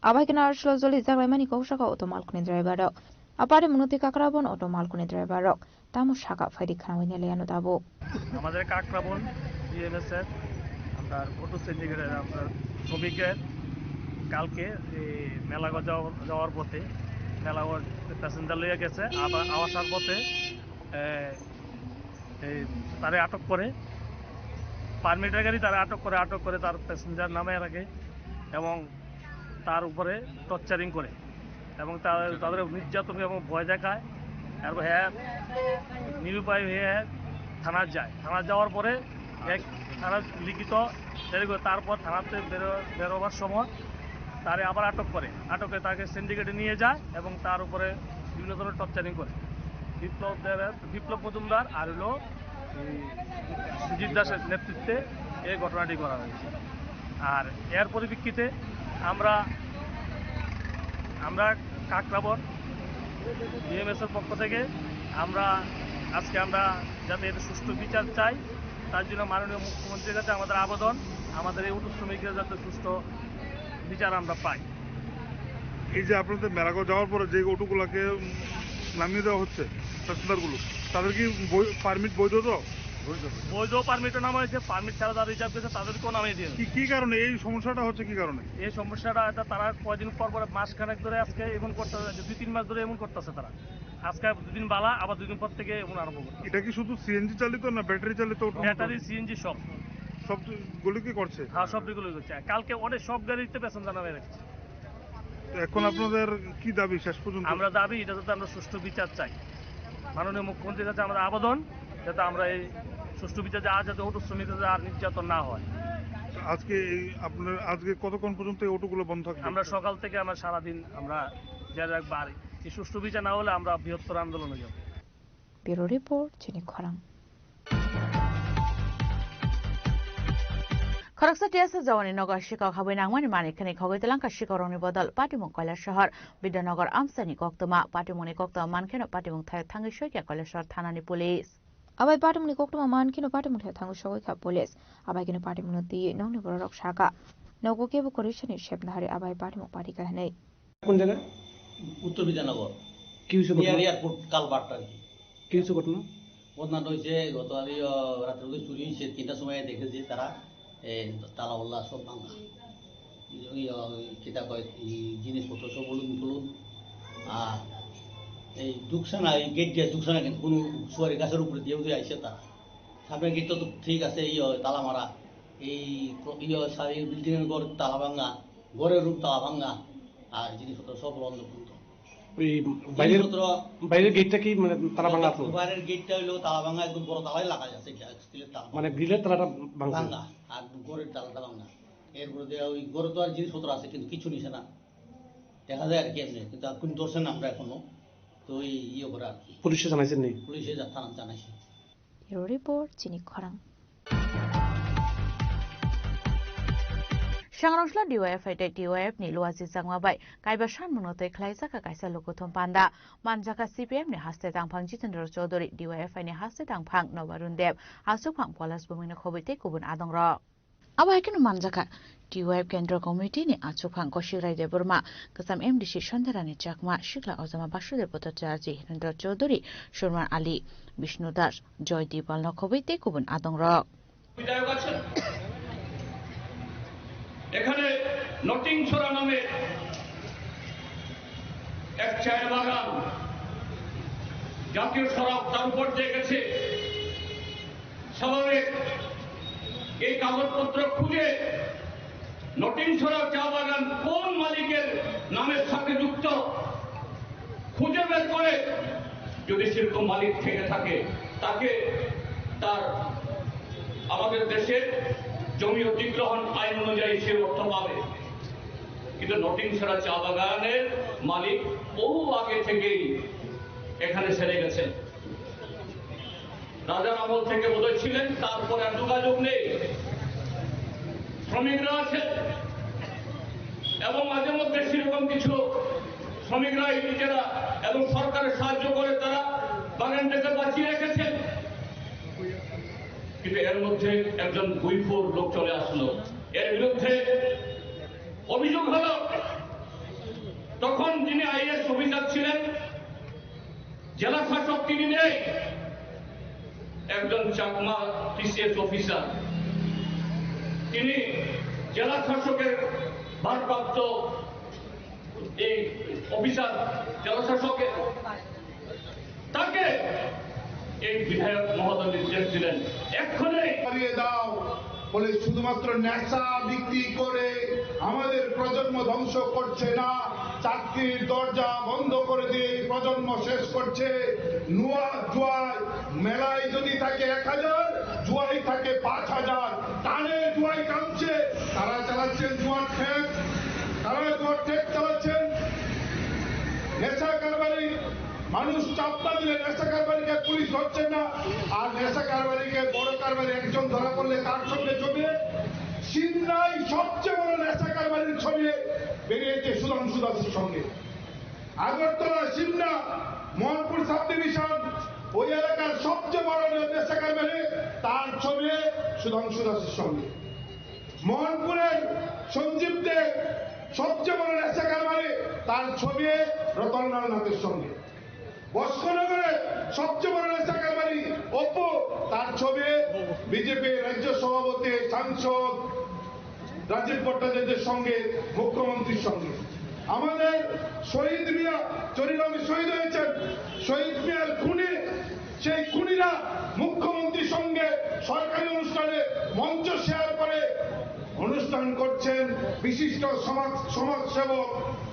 Abai khe Narslo joli jaglaimani kok saka auto malkhungni driver rok. Apari munuti Kakrabon auto malkhungni driver rok. Tamo saka phaidi khana wini le ano tabuk. আমাদের কাকরাবন বিএমএস এর আপনার অটো সিন্ডিকেটের আপনার শ্রমিকের কালকে এই মেলাগড় যাওয়ার, যাওয়ার পথে মেলাগড় প্যাসেঞ্জার লইয়া গেছে, আবার আসার পথে, এ, এই তারে আটক করে, পারমিটের গাড়ি তারা আটক করে, আটক করে তার প্যাসেঞ্জার নামে রাখে এবং তার উপরে টর্চারিং করে এবং তা-, তাদের নির্যাতন এবং ভয় দেখায়। এরপর হ্যাঁ নিরুপায় হয়ে থানায় যায়। থানায় যাওয়ার পরে এক থানার লিখিত ডায়েরি করে, তারপর থানাতে বেরো-, বেরোবার সময় তারে আবার আটক করে, আটকে তাকে সিন্ডিকেটে নিয়ে যায় এবং তার উপরে বিভিন্ন ধরনের টর্চারিং করে। বিপ্লব দেবের, বিপ্লব মজুমদার আর হলো এই সুজিত দাসের নেতৃত্বে এই ঘটনাটি করা হয়েছে। আর এর পরিপ্রেক্ষিতে আমরা, আমরা কাকরাবন বিএমএস এর পক্ষ থেকে আমরা আজকে আমরা যাতে এর সুষ্ঠু বিচার চাই, তার জন্য মাননীয় মুখ্যমন্ত্রীর কাছে আমাদের আবেদন, আমাদের এই অটো শ্রমিকরা যাতে সুষ্ঠু বিচার আমরা পাই। এই যে আপনাদের মেলাগড় যাওয়ার পরে যে অটোগুলোকে, উম, নামিয়ে দেওয়া হচ্ছে, প্যাসেঞ্জারগুলো, তাদের কি বৈ-, পারমিট বৈধ তো? বৈধ পারমিটে নামা হয়েছে, পারমিট ছাড়া যারা রিজার্ভ গেছে তাদেরকেও নামিয়ে দিয়ে কি, কি কারণে এই সমস্যাটা হচ্ছে, কি কারণে? এই সমস্যাটা এটা তারা কয়দিন পর পর, মাস খানেক ধরে, আজকে এমন করতেছে, দুই তিন মাস ধরে এমন করতেছে তারা। আজকে দুদিন বালা, আবার দুদিন পর থেকে এমন আরম্ভ করতেছে। এটা কি শুধু সিএনজি চালিত না ব্যাটারি চালিত অটো? ব্যাটারি, সিএনজি সব। সবগুলো কি করছে? হ্যাঁ, সবগুলো করছে। কালকে অনেক সব গাড়িতে প্যাসেঞ্জার নামিয়ে রেখেছে। তো এখন আপনাদের কি দাবি শেষ পর্যন্ত? আমরা দাবি এটা যাতে আমরা সুষ্ঠু বিচার চাই। মাননীয় মুখ্যমন্ত্রীর কাছে আমাদের আবেদন যাতে আমরা এই সুষ্ঠু বিচার, আর যাতে অটো শ্রমিকদের আর নির্যাতন না হয়। তো আজকে এই আপনার, আজকে কতক্ষণ পর্যন্ত এই অটোগুলো বন্ধ থাকবে? আমরা সকাল থেকে আমরা সারাদিন আমরা যে একবার এই সুষ্ঠু বিচার না হলে আমরা বৃহত্তর আন্দোলনে যাব। Bureau Report, Chini Khorang. Khoroksa T S S jawani nogo sikok habwi nangmani manwi khwnwi khogwi twlangkha sikokrokni bodol patimung Kailasahar Bidyanagar amchaini koktwma. Patimungni koktwma mankheno patimung thaio thangwi soikha Kailasahar thanani police. Abai patimungni koktwma mankheno patimung thaio thangwi soikha police. Abai kheno patimungno twiwi nokni bororok sakha, nogo kebo kwrwisani sepna hari abai patimung patikha hwnwi. কোন জায়গা? উত্তর বিদ্যানগর। কি হয়েছে নিয়ার ঘটনা? Airport culvert আর কি। কি হয়েছে ঘটনা? ঘটনাটা হয়েছে গত আমি, আহ, রাত্রে ওদের চুরি হয়েছে, তিনটার সময় দেখে যে তারা, এ, তালা উল্লা সব ভাঙা। ওই, আহ, ওই কিতা কয়, এই জিনিসপত্র সব উলুন তুলুন। আর এই দুকসানা, এই গেট দিয়ে দুকসানা কিন্তু কোনো সুয়ারি গাছের উপরে দিয়ে উঠে আইসে তারা। সামনে গেট তো ঠিক আছে, ইয়ে তালা মারা। এই প্র-, ইয়ে সা-, এই বিল্ডিং এর ঘর তালা ভাঙা, ঘরের রূপ তালা ভাঙা, আর জিনিসপত্র সব বন্ধ বন্ধ। ওই বাইরের, জিনিসপত্র বাইরের গেটটা কি মানে তালা ভাঙা আছে? বাইরের গেটটা হইলো তালা ভাঙা, একদম বড় তালাই লাগাই আছে, গ্লা-, স্টিলের তালা মানে গ্রিলের তালাটা ভাঙছে? ভাঙা, আর ঘরের তালাটা ভাঙা। এরপরে দিয়ে ওই ঘরে তো আর জিনিসপত্র আছে, কিন্তু কিছু নিছে না, দেখা যায় আর কি এমনি, কিন্তু আর কোনো ধরছে না আমরা এখনো। তো ওই ইয়ে করে আর কি। পুলিশে জানাইছেন নি? পুলিশে যা-, থানা জানাইছে। Bureau Report, Chini Khorang. Sangrongshla D Y F I tei D Y F ni luaji changma bai kaiba sanmungno twi khlaijak kha kaisa lukuthum panda. Manjakha C P M ni haste tangphang Jitendra Chaudhary, D Y F I ni haste tangphang Nobarun Deb, aswk phang Polas Bhumino khobwi tei kubun adongrok. Abo hai kheno manjakha, T Y F Kendra Committee ni achukphang Kaushik Rai Debbarma, kwcham M D C Sandharani Chakma, sikla ojama Basudev Bhattacharya, Hirendra Chaudhary, Surman Ali, Bishnu Das, Joy Dibal no khobwi tei kubun adongrok. বিধায়ক আছেন। এখানে নটিংছড়া নামে এক চা বাগান, জাতীয় সড়ক তার উপর দিয়ে গেছে। স্বাভাবিক এই কাগজপত্র খুঁজে নটিংছড়া চা বাগান কোন মালিকের নামের সাথে যুক্ত খুঁজে বের করে যদি সেরকম মালিক থেকে থাকে, তাকে তার আমাদের দেশের জমি অধিগ্রহণ আইন অনুযায়ী সে অর্থ পাবে। কিন্তু নটিংছড়া চা বাগানের মালিক বহু আগে থেকেই এখানে সেরে গেছেন। রাজার আমল থেকে বোধহয় ছিলেন, তারপর আর যোগাযোগ নেই। শ্রমিকরা আছেন এবং মাঝে মধ্যে সেরকম কিছু শ্রমিকরা, ইঞ্জিনিয়াররা এবং সরকারের সাহায্য করে তারা বাগানটাকে বাঁচিয়ে রেখেছেন। কিন্তু এর মধ্যে একজন গুইফোর লোক চলে আসলো, এর বিরুদ্ধে অভিযোগ হলো। তখন যিনি আইএএস অফিসার ছিলেন, জেলা শাসক তিনি নেই, একজন চাকমা টিসিএস অফিসার, তিনি জেলা শাসকের ভারপ্রাপ্ত এই অফিসার, জেলা শাসকের, তাকে এই বিধায়ক মহোদয় নির্দেশ দিলেন, এক্ষণে হারিয়ে দাও। বলে শুধুমাত্র নেশা বিক্রি করে আমাদের প্রজন্ম ধ্বংস করছে না, চাকরির দরজা বন্ধ করে দিয়ে এই প্রজন্ম শেষ করছে। নুয়া জুয়াই মেলায় যদি থাকে এক হাজার, জুয়াই থাকে পাঁচ হাজার। টানে জুয়াই কামছে, তারা চালাচ্ছেন জুয়ার ঠেক, তারা জুয়ার ঠেক চালাচ্ছেন। নেশা কারবারি মানুষ চাপ না দিলে নেশা কারবারিকে পুলিশ ধরছে না, আর নেশা কারবারিকে বড় কারবারি একজন ধরা পড়লে তার সঙ্গে ছবি। সিন্নাই সবচেয়ে বড় নেশা কারবারির ছবি বেরিয়েছে সুধাংশু দাসের সঙ্গে। আগরতলা, সিমনা, মোহনপুর সাব ডিভিশন, ওই এলাকার সবচেয়ে বড় নেশা কারবারি, তার ছবি সুধাংশু দাসের সঙ্গে। মোহনপুরের সঞ্জীব দে সবচেয়ে বড় নেশা কারবারি, তার ছবি রতনলাল নাথের সঙ্গে। বস্কনগরে সবচেয়ে বড় নেশা কারবারি অপু, তার ছবি বিজেপি রাজ্য সভাপতি, সাংসদ রাজীব ভট্টাচার্যের সঙ্গে, মুখ্যমন্ত্রীর সঙ্গে। আমাদের শহীদ মিয়া চরিরামে শহীদ হয়েছেন, শহীদ মিয়ার খুনি, সেই খুনিরা মুখ্যমন্ত্রীর সঙ্গে সরকারি অনুষ্ঠানে মঞ্চ শেয়ার করে অনুষ্ঠান করছেন বিশিষ্ট সমাজ, সমাজসেবক।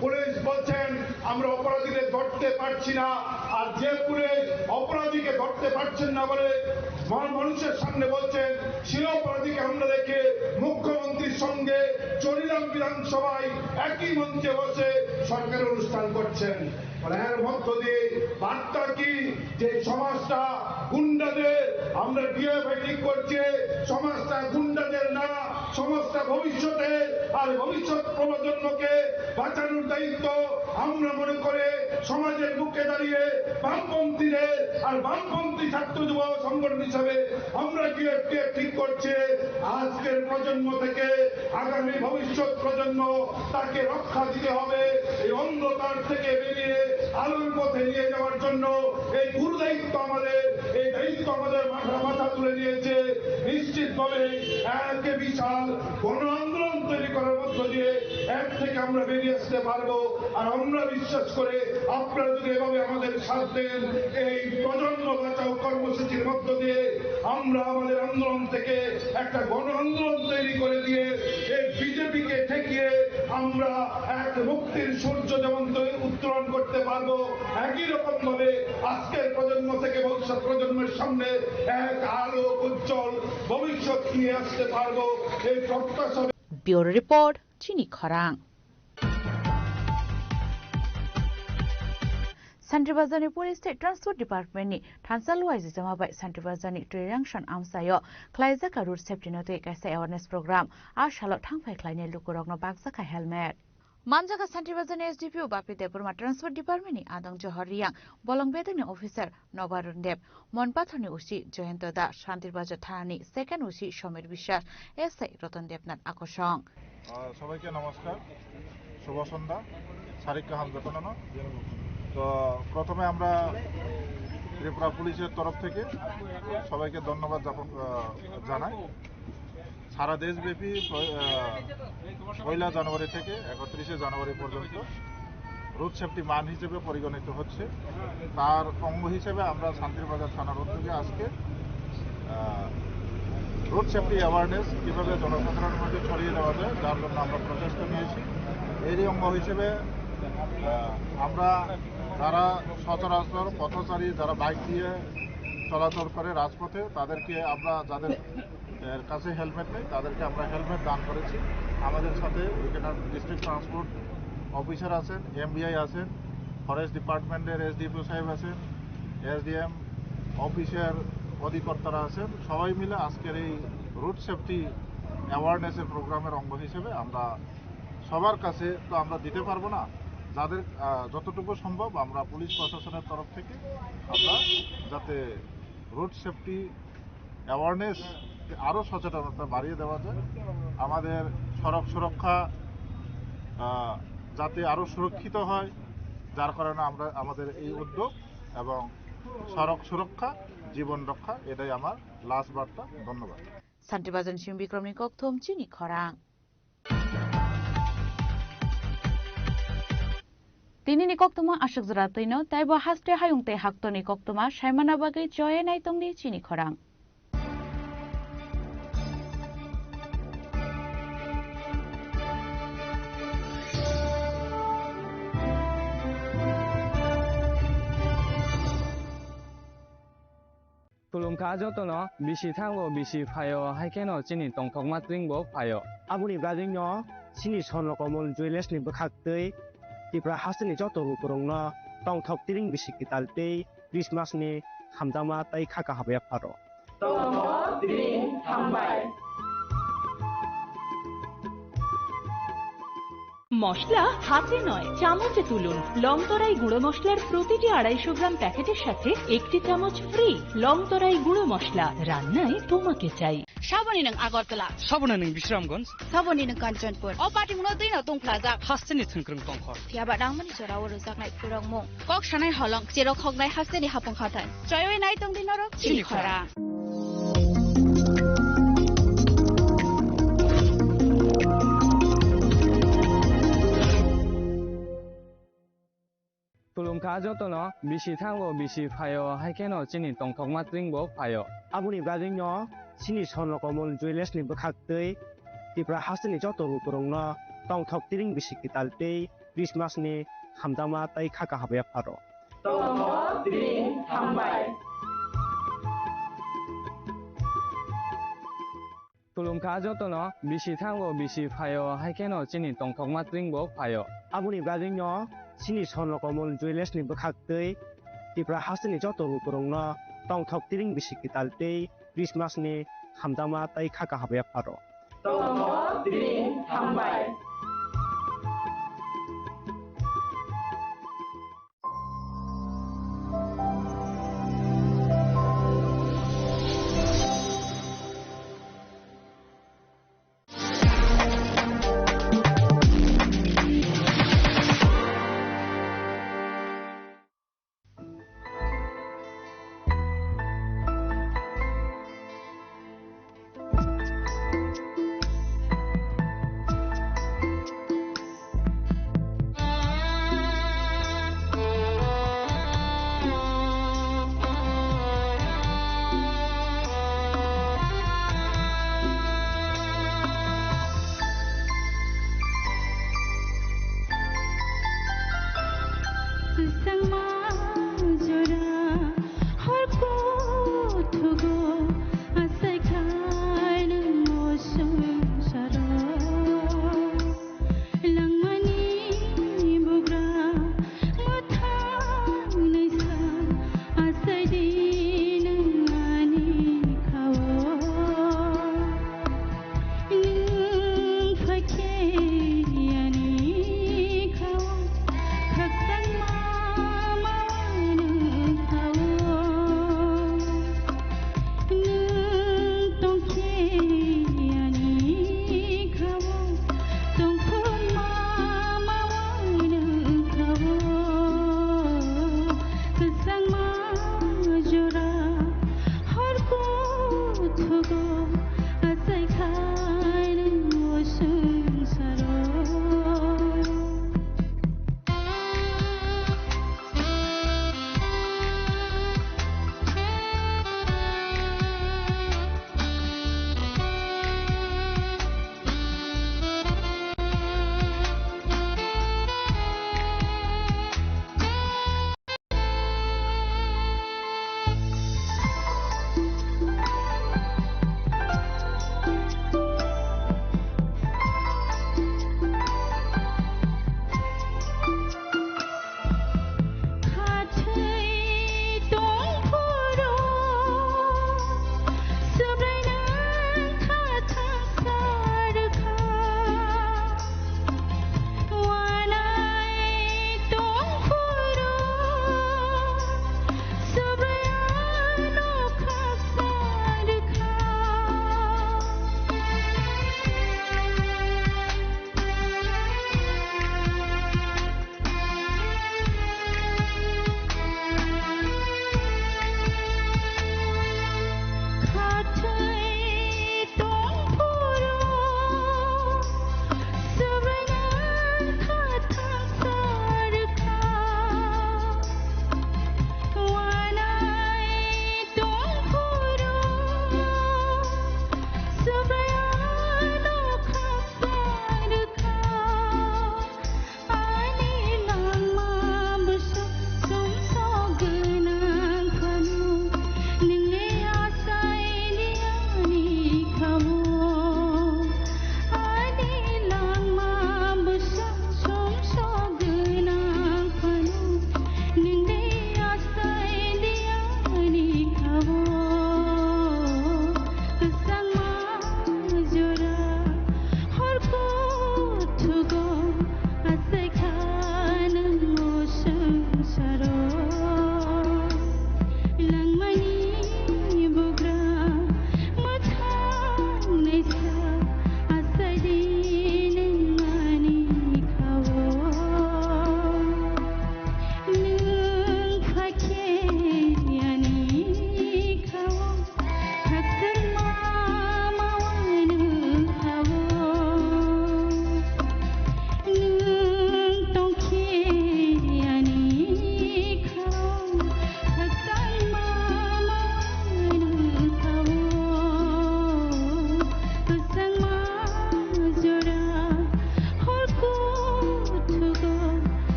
পুলিশ বলছেন, "আমরা অপরাধীদের ধরতে পারছি না।" আর যে পুলিশ অপরাধীকে ধরতে পারছেন না বলে মন-, মানুষের সামনে বলছেন, সেই অপরাধীকে আমরা দেখে মুখ্যমন্ত্রীর সঙ্গে চরিরাম বিধানসভায় একই মঞ্চে বসে সরকারি অনুষ্ঠান করছেন। মানে এর মধ্য দিয়ে বার্তা কি? যে সমাজটা গুন্ডাদের, আমরা ডিএফআই ঠিক করছে, সমাজটা গুন্ডাদের না, সমাজটা ভবিষ্যতে, আর ভবিষ্যৎ প্রজন্মকে বাঁচানোর দায়িত্ব আমরা মনে করে সমাজের বুকে দাঁড়িয়ে বামপন্থীদের আর বামপন্থী ছাত্র যুব সংগঠন হিসাবে আমরা ডিএফআই ঠিক করছে আজকের প্রজন্ম থেকে আগামী ভবিষ্যৎ প্রজন্ম, তাকে রক্ষা দিতে হবে। এই অন্ধকার থেকে বেরিয়ে আলোর পথে নিয়ে যাওয়ার জন্য এই গুরু দায়িত্ব আমাদের, এই দায়িত্ব আমাদের মাথা, মাথা তুলে নিয়েছে। নিশ্চিতভাবে এক বিশাল গণ আন্দোলন তৈরি করার মধ্য দিয়ে এর থেকে আমরা বেরিয়ে আসতে পারবো। আর আমরা বিশ্বাস করে আপনারা যদি এভাবে আমাদের সাথ দেন, এই প্রজন্ম বাঁচাও কর্মসূচির মধ্য দিয়ে আমরা আমাদের আন্দোলন থেকে একটা গণ আন্দোলন তৈরি করে দিয়ে এই বিজেপিকে ঠেকিয়ে আমরা এক মুক্তির সূর্য যেমন তৈ-, উত্তোলন করতে পারবো, একই রকম ভাবে আজকের প্রজন্ম থেকে ভবিষ্যৎ প্রজন্মের সামনে এক আলো উজ্জ্বল ভবিষ্যৎ নিয়ে আসতে পারবো, এই প্রত্যাশা। Bureau Report, Chini Khorang. Santri Bazar ni Police tei Transport Department ni thansa luai jijama bai Santri Bazar ni Trirangsan amchaio khlaijak road safety no twi kaisa awareness program. A salo thangphai khlainai lukurokno bakjakha helmet. Manjakha Santri Bazar ni S D P O Bapri Debbarma, Transport Department ni adong Johor Riang, bolong bedek ni officer Nobarun Deb, Monpathor ni O C Joyonto Das, Santri Bazar thana ni second O C Somir Biswas, S I Ratan Debnath akosong. আহ, সবাইকে নমস্কার, শুভ সন্ধ্যা, শারীরিক হাম যতন। তো প্রথমে আমরা ত্রিপুরা পুলিশের তরফ থেকে সবাইকে ধন্যবাদ যাপন, আহ, জানাই। সারা দেশব্যাপী প্র-, আহ, পয়লা জানুয়ারি থেকে একত্রিশে জানুয়ারি পর্যন্ত রোড সেফটি মান্থ হিসেবে পরিগণিত হচ্ছে। তার অঙ্গ হিসেবে আমরা শান্তিরবাজার থানার উদ্যোগে আজকে, আহ, রোড সেফটি অ্যাওয়ারনেস কীভাবে জনসাধারণের মধ্যে ছড়িয়ে দেওয়া যায়, যার জন্য আমরা প্রচেষ্টা নিয়েছি। এরই অঙ্গ হিসেবে, আহ, আমরা যারা সচরাচর পথচারী, যারা বাইক দিয়ে চলাচল করে রাজপথে, তাদেরকে আমরা, যাদের এর কাছে হেলমেট নেই, তাদেরকে আমরা হেলমেট দান করেছি। আমাদের সাথে এখানে ডিস্ট্রিক্ট ট্রান্সপোর্ট অফিসার আছেন, এমবিআই আছেন, ফরেস্ট ডিপার্টমেন্টের এসডিপিও সাহেব আছেন, এসডিএম অফিসের অধিকর্তারা আছেন। সবাই মিলে আজকের এই রোড সেফটি অ্যাওয়ারনেসের প্রোগ্রামের অঙ্গ হিসেবে আমরা সবার কাছে তো আমরা দিতে পারবো না, যাদের, আহ, যতটুকু সম্ভব আমরা পুলিশ প্রশাসনের তরফ থেকে আমরা যাতে রোড সেফটি অ্যাওয়ারনেস, আরও সচেতনতা বাড়িয়ে দেওয়া যায়, আমাদের সড়ক সুরক্ষা, আহ, যাতে আরও সুরক্ষিত হয়, যার কারণে আমরা, আমাদের এই উদ্যোগ এবং সড়ক সুরক্ষা, জীবন রক্ষা, এটাই আমার লাস্ট বার্তা। ধন্যবাদ। Santri Bazar ni simi Bikram ni kokthum chini khorang. Tini ni koktwma aswk jora twino, tei bo haste hayung tei hakto ni koktwma saimana bagwi choye nai tongdi chini khorang. Khulumkha jotono, bisi thango, bisi phaio, hai kheno chini tongthokma tring bo phaio. Aboni bagwino chini Swarno Komol Jewellers ni bwkhak twi Tripura hasteni joto lukurokno tongthok tring bisi kwtal tei Christmas ni hamjakma tei kha kaham yapharo. Tongthok tring hambai. মশলা হাতে নয়, চামচে তুলুন। লংতরাই গুঁড়ো মশলার প্রতিটি আড়াইশো গ্রাম প্যাকেটের সাথে একটি চামচ ফ্রি। লংতরাই গুঁড়ো মশলা, রান্নায় তোমাকে চাই। Saboni nwng Agartala. Saboni nwng Bisramganj. Saboni nwng Kanchanpur. O patimungno twino tungphlajak. Hasteni thwngkwrwng tongkhor. Phiyaba nangmani jorao rwjaknai phurokmung. Kok sanai holong, cherok hoknai hasteni hapung hathai. Choiwi nai tongdi norok chini khorang. Khulumkha jotono, bisi thango, bisi phaio, hai kheno chini tongthokma tring bo phaio. Aboni bagwino chini Swarno Komol Jewellers ni bwkhak twi Tripura hasteni joto lukurokno tongthok tring bisi kwtal tei Christmas ni hamjakma tei kha kaham yapharo. Tongthok tring hambai. Khulumkha jotono, bisi thango, bisi phaio, hai kheno chini tongthokma tring bo phaio. Aboni bagwino chini Swarno Komol Jewellers ni bwkhak twi Tripura hasteni joto lukurokno tongthok tring bisi kwtal tei Christmas ni hamjakma tei kha kaham yapharo. Tongthok tring hambai.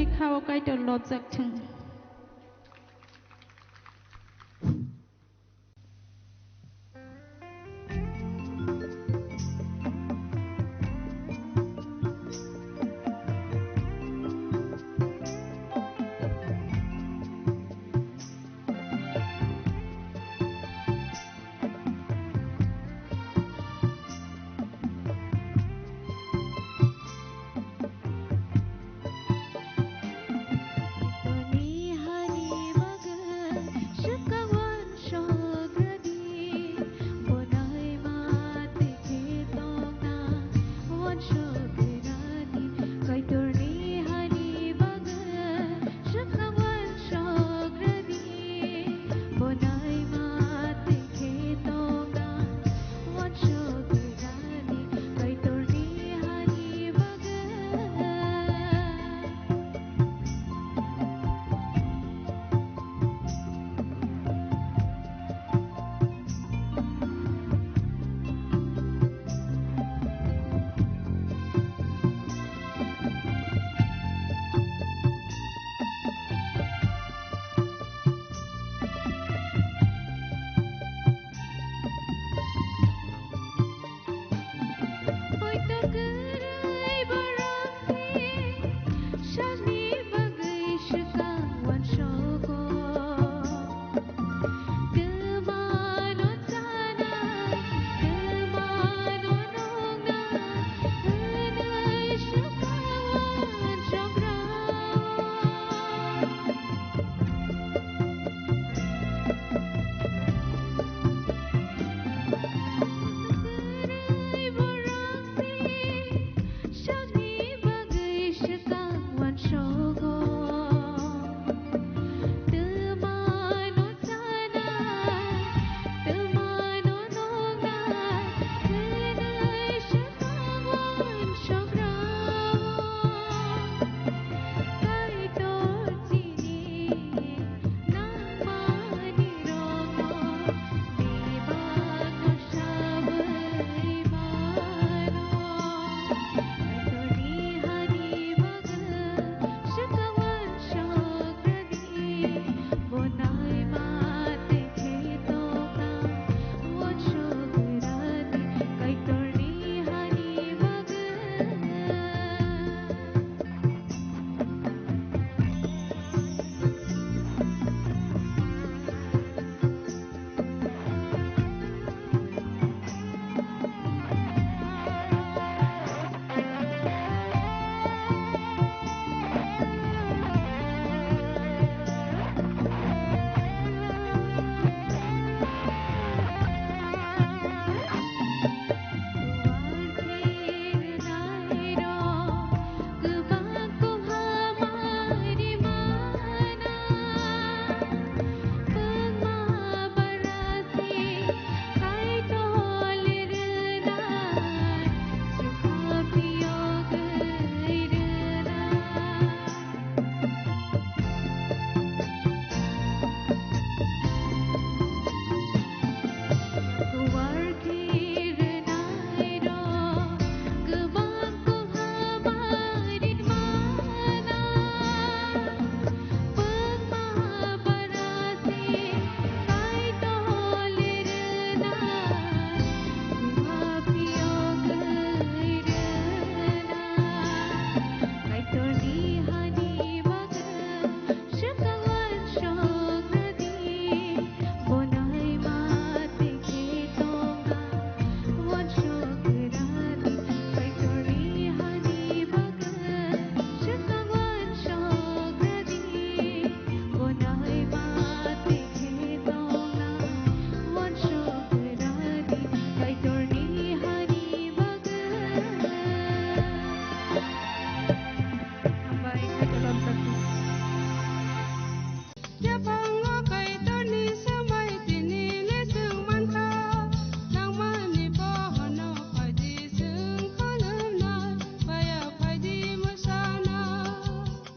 Kha o Kaitor lobjak thung.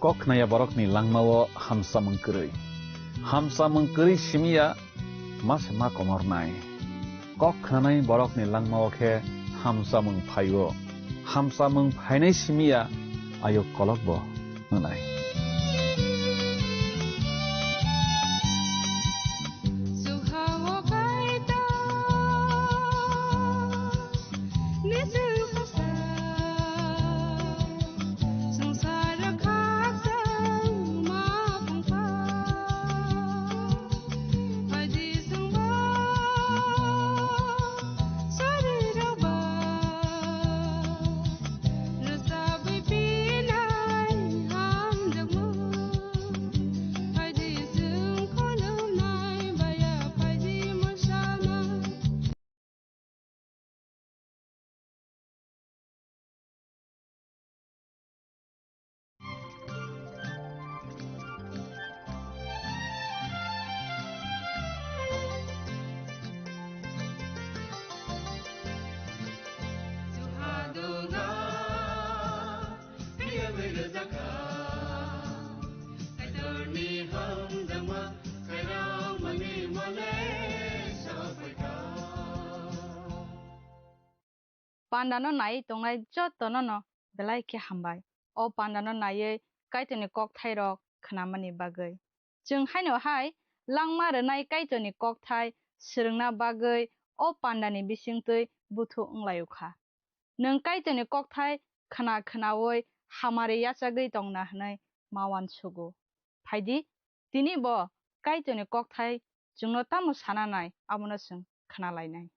Kok khnaya borokni langmao hamsamung kwrwi. Hamsamung kwrwi simiya ma se ma komornai. Kok khnanai borokni langmao khe hamsamung phaio. Hamsamung phainai simiya ayuk kolokbo wngnai. Pandano naiwi tongnai jotono no belai khe hambai, o pandano naiwi Kaitorni kokthairok khnamani bagwi. Chwng haino hai langma rwnai Kaitorni kokthai swrwngna bagwi o pandani bisingtwi buthu wnglaio kha. Nwng Kaitorni kokthai khna khnaui hamari yachagwi tongna hwnwi ma uansugo. Phaidi, tini bo Kaitorni kokthai chwngno tamo sana nai, abono chwng khna lainai.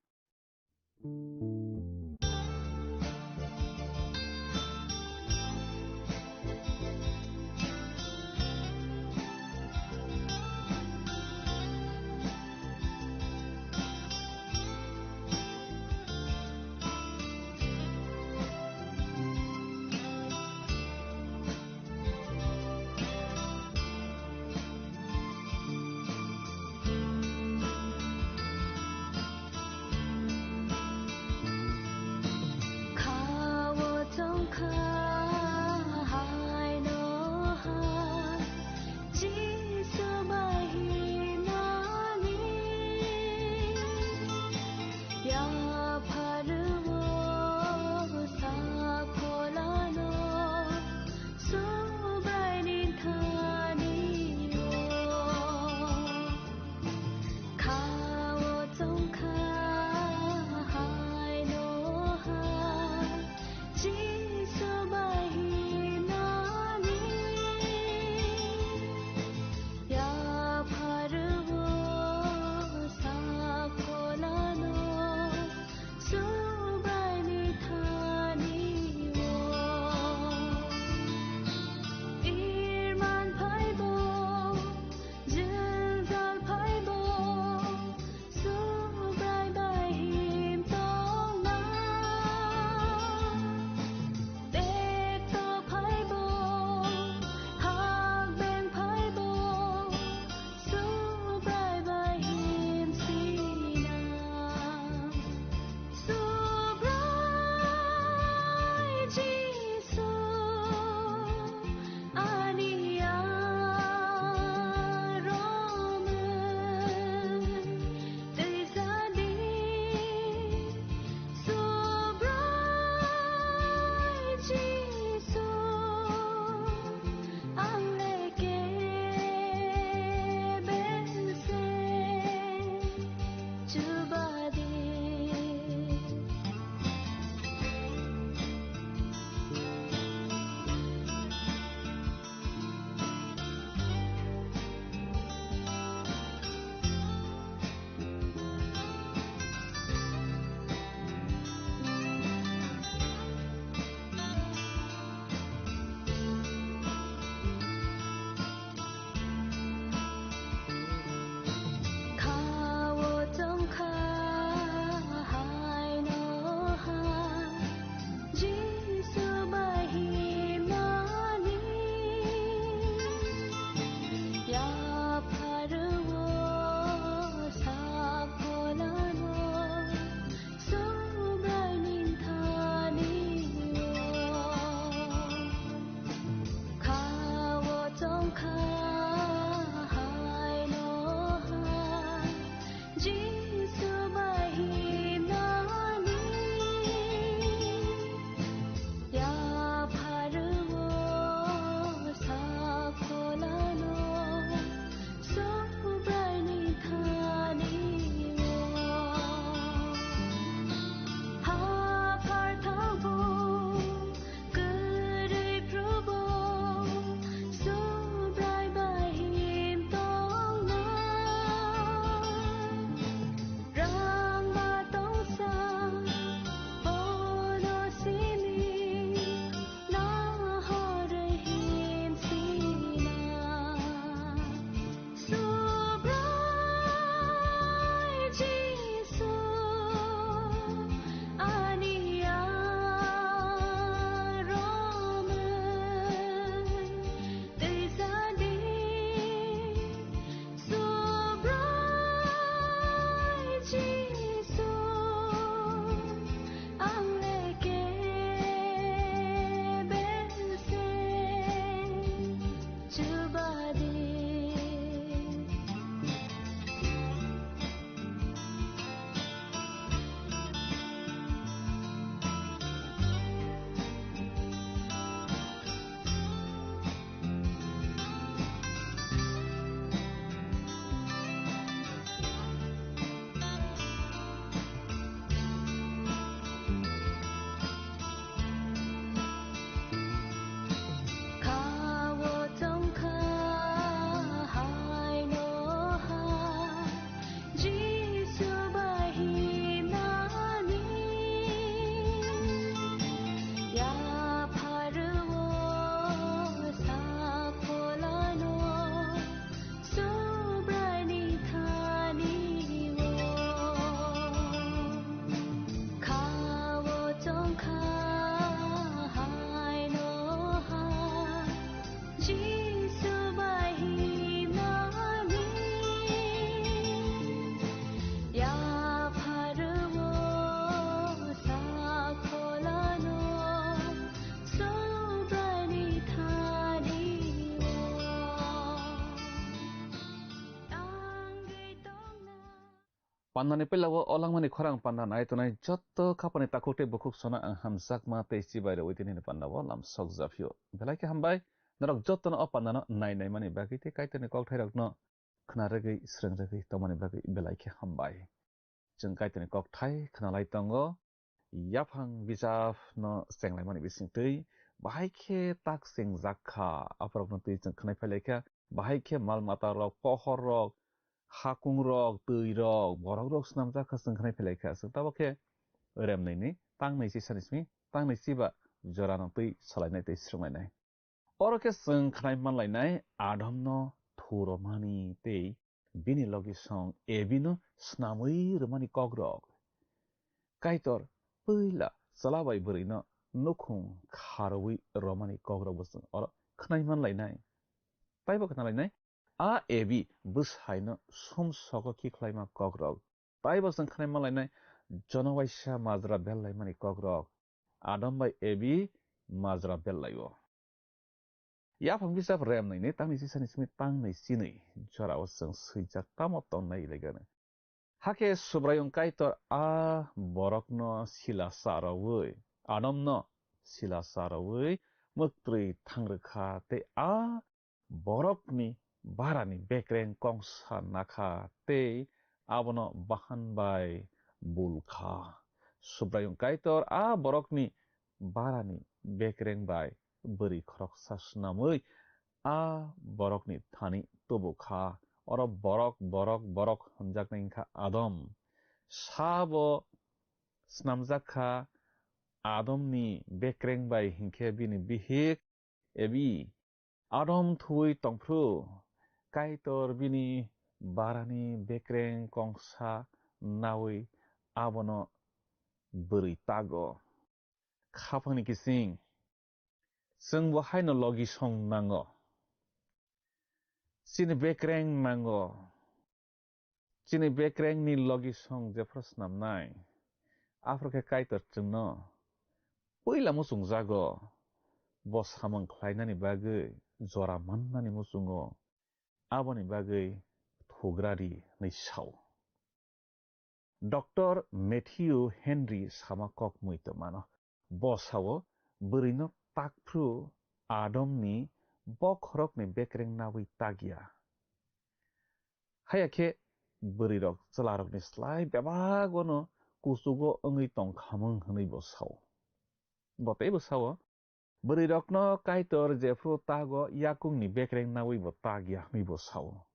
Jisu bai himani yapharwo sakholano Subrani thanio tangwi tongna. Pandani pelao olangmani khorang panda nai tonai jotto khapani takhuk tei bukhuk sona ang hamjakma tei chibai rwi tini pandao lam sok japhio. Belai khe hambai, norok jottono o pandano nai naimani bagwi tei Kaitorni kokthairokno khna rwgwi, srwng rwgwi tongmani bagwi belai khe hambai. Chwng Kaitorni kokthai khnalai tongo, yaphang bijapno chenglaimani bisingtwi bahai khe tak chengjak kha, aphorokno twi chwng khnai phai lai kha, bahai khe mal mata rok, pohor rok, hakung rok, twi rok, borok rok snamjak kha, chwng khnai phai lai kha, chwng tabok khe remnwi ni tangnwi sisani simi tangnwi siba jorano twi salainai tei srwnglainai. Oro khe chwng khnai manlainai Adomno thuromani tei bini logisong Ebino snamwi rwmani kokrok. Kaitor puila chwla bai bwrwino nukhung kharwi romani kokrokbo chwng oro khnai manlainai. Taibo khnalainai, a Ebi bwsaino sumsogo khiklaima kokrok. Taibo chwng khnai manlainai, jono waisa majra bellaimani kokrok. Adam bai Ebi majra bellaio. Yaphang bijap remnwi ni tangni sisani simi tangnwi chinwi jorao chwng swijak tamo tongnai legano. Hakhe Subraiyung Kaitor a borokno sila charowi, Adomno sila charowi mwktwi thangrwkha tei a borokni barani bekreng kongsa nakha tei abono bahan bai bulkha. Subraiyung Kaitor a borokni barani bekreng bai bwrwi khoroksa snamwi a borokni thani tubukha. Oro borok, borok, borok hwnjaknai wngkha Adam. Sabo snamjak kha Adomni bekreng bai hinkhe bini bihik Ebi. Adam thuwi tongphru, Kaitor bini barani bekreng kongsa nawi abono bwrwi tago. Khapangni kising, chwngbo haino logisong nango. Chini bekreng nango. Chini bekrengni logisong jephru snamnai, aphuru khe Kaitor chwngno puila muchungjago, bo samung khlainani bagwi jora mannani muchungo, aboni bagwi thugra di hwnwi sao. Doctor Matthew Henry sama kok mui tongmano. Bo sao, bwrwino takphru Adomni bokhorokni bekreng nawi takya. Haya khe bwrwirok chwlarokni slai bebak bono kuchugo wngwi tongkhamung hwnwi bo sao. Bo teibo sao, bwrwirokno Kaitor jephru tago yakungni bekreng nawi bo takya hwnwi bo sao.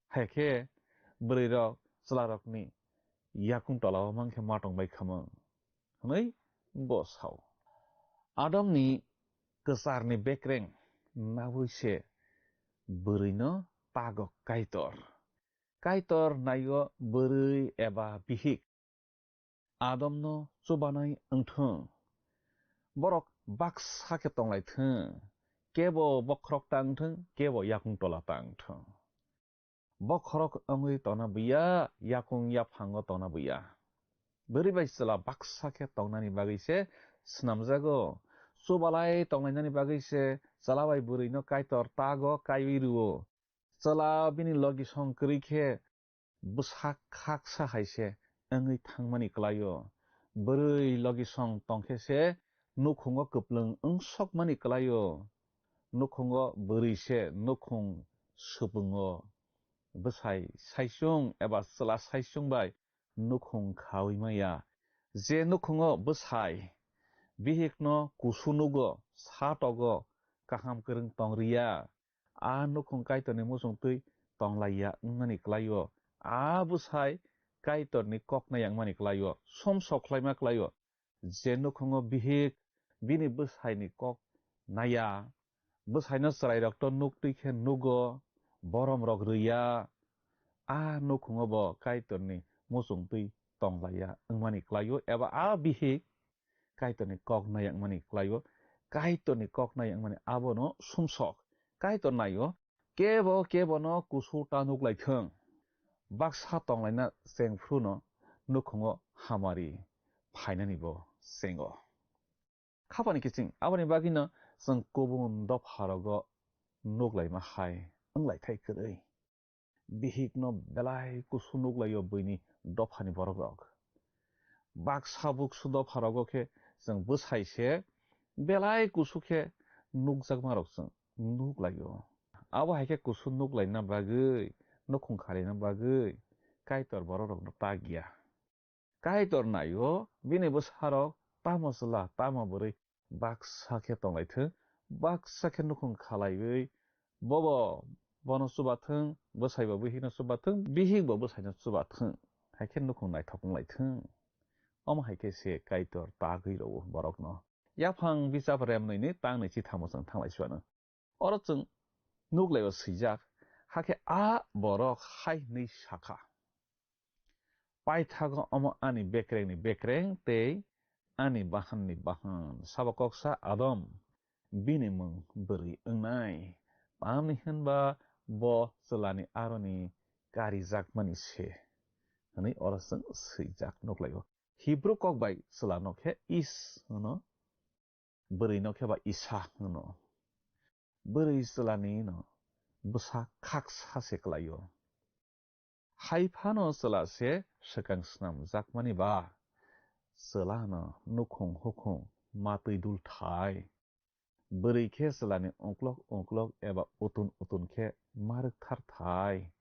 Hai khe bwrwirok chwlarokni yakung tolao mankhe ma tongbai khamung hwnwi bo sao. Adomni kwcharni bekreng nawi se bwrwino tago Kaitor. Kaitor naio bwrwi eba bihik Adomno chubanai wngthung. Borok baksa khe tonglaithung. Kebo bokhorok ta wngthung, kebo yakung tola ta wngthung. Bokhorok wngwi tongna buya, yakung yaphango tongna buya. Bwrwi bai chwla baksa khe tongnani bagwi se snamjago. Chubalai tonglainani bagwi se chwla bai bwrwino Kaitor tago, kaiwi rwo. Chwla bini logisong kwrwi khe bwsak khaksa hai se wngwi thangmani kwlaio. Bwrwi logisong tongkhe se nukhungo kwplwng wngsokmani kwlaio. Nukhungo bwrwi se nukhung swpwngo. Bwsai saichung eba chwla saichung bai nukhung khaui maya. Je nukhungo bwsai bihikno kusu nugo, sa togo, kaham kwrwng tongriya, a nukhung Kaitorni muchungtwi tonglaiya wngmani kwlaio. A bwsai Kaitorni kok naiya wngmani kwlaio, sumsok khlaima kwlaio. Je nukhungo bihik bini bwsaini kok naiya, bwsaino chwrairokto nuktwi khe nugo, boromrok rwya, a nukhungo bo Kaitorni muchungtwi tonglaiya wngmani kwlaio, eba a bihik Kaitorni kok naiya wngmani kwlaio. Kaitorni kok naiya wngmani abono sumsok. Kaitor naio, kebo kebono kusu ta nuk lai thung. Baksa tonglaina chengphruno nukhungo hamari phainani bo chengo. Khapani kiching, aboni bagwino chwng kubun dopharogo nuk laima hai wng lai thai kwrwi. Bihikno belai kusu nuk laio buini dophani borokrok. Baksa buksu dopharogo khe chwng bwsai se belai kusu khe nukjakmarok chwng nuk laio. Abo hai khe kusu nuk laina bagwi, nukhung kharina bagwi Kaitor borokrokno ta giya. Kaitor naio, bini bwsarok tamo chwla, tamo bwrwi baksa khe tonglaithwng, baksa khe nukhung khalaiwi, bobo bono chubathwng, bwsaibo bihikno chubathwng, bihikbo bwsaino chubathwng, hai khe nukhung naithok wnglaithwng. Omo hai khe se Kaitor tagwi rwo borokno. Yaphang bichap remnwini tangnwi chithamo chwng thanglai suano. Oro chwng nuk laio swijak, hakhe a borok hai hwnwi sakha, "Paithago omo ani bekrengni bekreng tei ani bahanni bahan, sabo koksa Adam, bini mung bwrwi wngnai, tamni hwnba bo chwlani aroni karijakmani se," hwnwi oro chwng swijak nuk laio. Hibru kok bai chwlano khe Is hwno, bwrwino khe ba Isa hwno. Bwrwi chwlani no bwsa khaksa se kwlaio. Hai phano chwla se swkang snamjakmani ba chwla no nukhung hukhung matwi dul thai. Bwrwi khe chwlani uklok uklok eba utun utun khe ma rwkthar thai.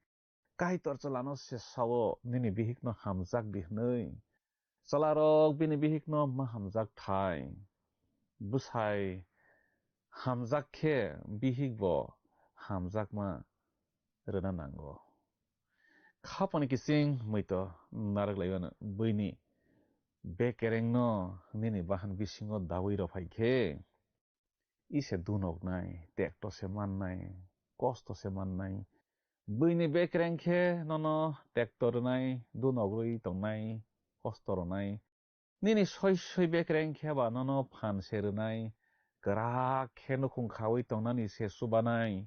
Kaitor chwlano se sao, "Nini bihikno hamjak di," hwnwi. Chwlarok bini bihikno ma hamjak thai. Bwsai hamjak khe bihikbo hamjakma rwna nango. Khapani kiching muito narwk laiwano, buini bekerengno nini bahan bisingo dawi rw phai khe, ise dunoknai, tekto se mannai, kosto se mannai. Buini bekreng khe nono tekto rwnai, dunok rwi tongnai, kosto rwnai. Nini soi soi bekreng khe ba nono phan se rwnai, kwrak khe nukhung khaui tongnani se chubanai.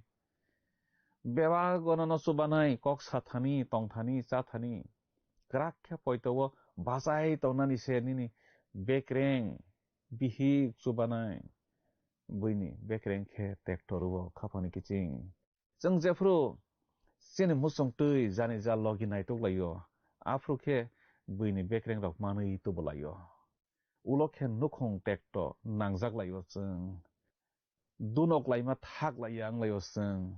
Bebago nono chubanai, kok sathani, tongthani, chathani. Kwrak khe poito o bachai tongnani se nini bekreng, bihik chubanai. Buini bekreng khe tekto rwo khapani kiching. Chwng jephru chini muchung twi jani ja logi naitok laio, aphru khe buini bekreng rok manwi tubu laio. Ulo khe nukhung tekto nangjak laio chwng. Dunok laima thak laiya wng laio chwng.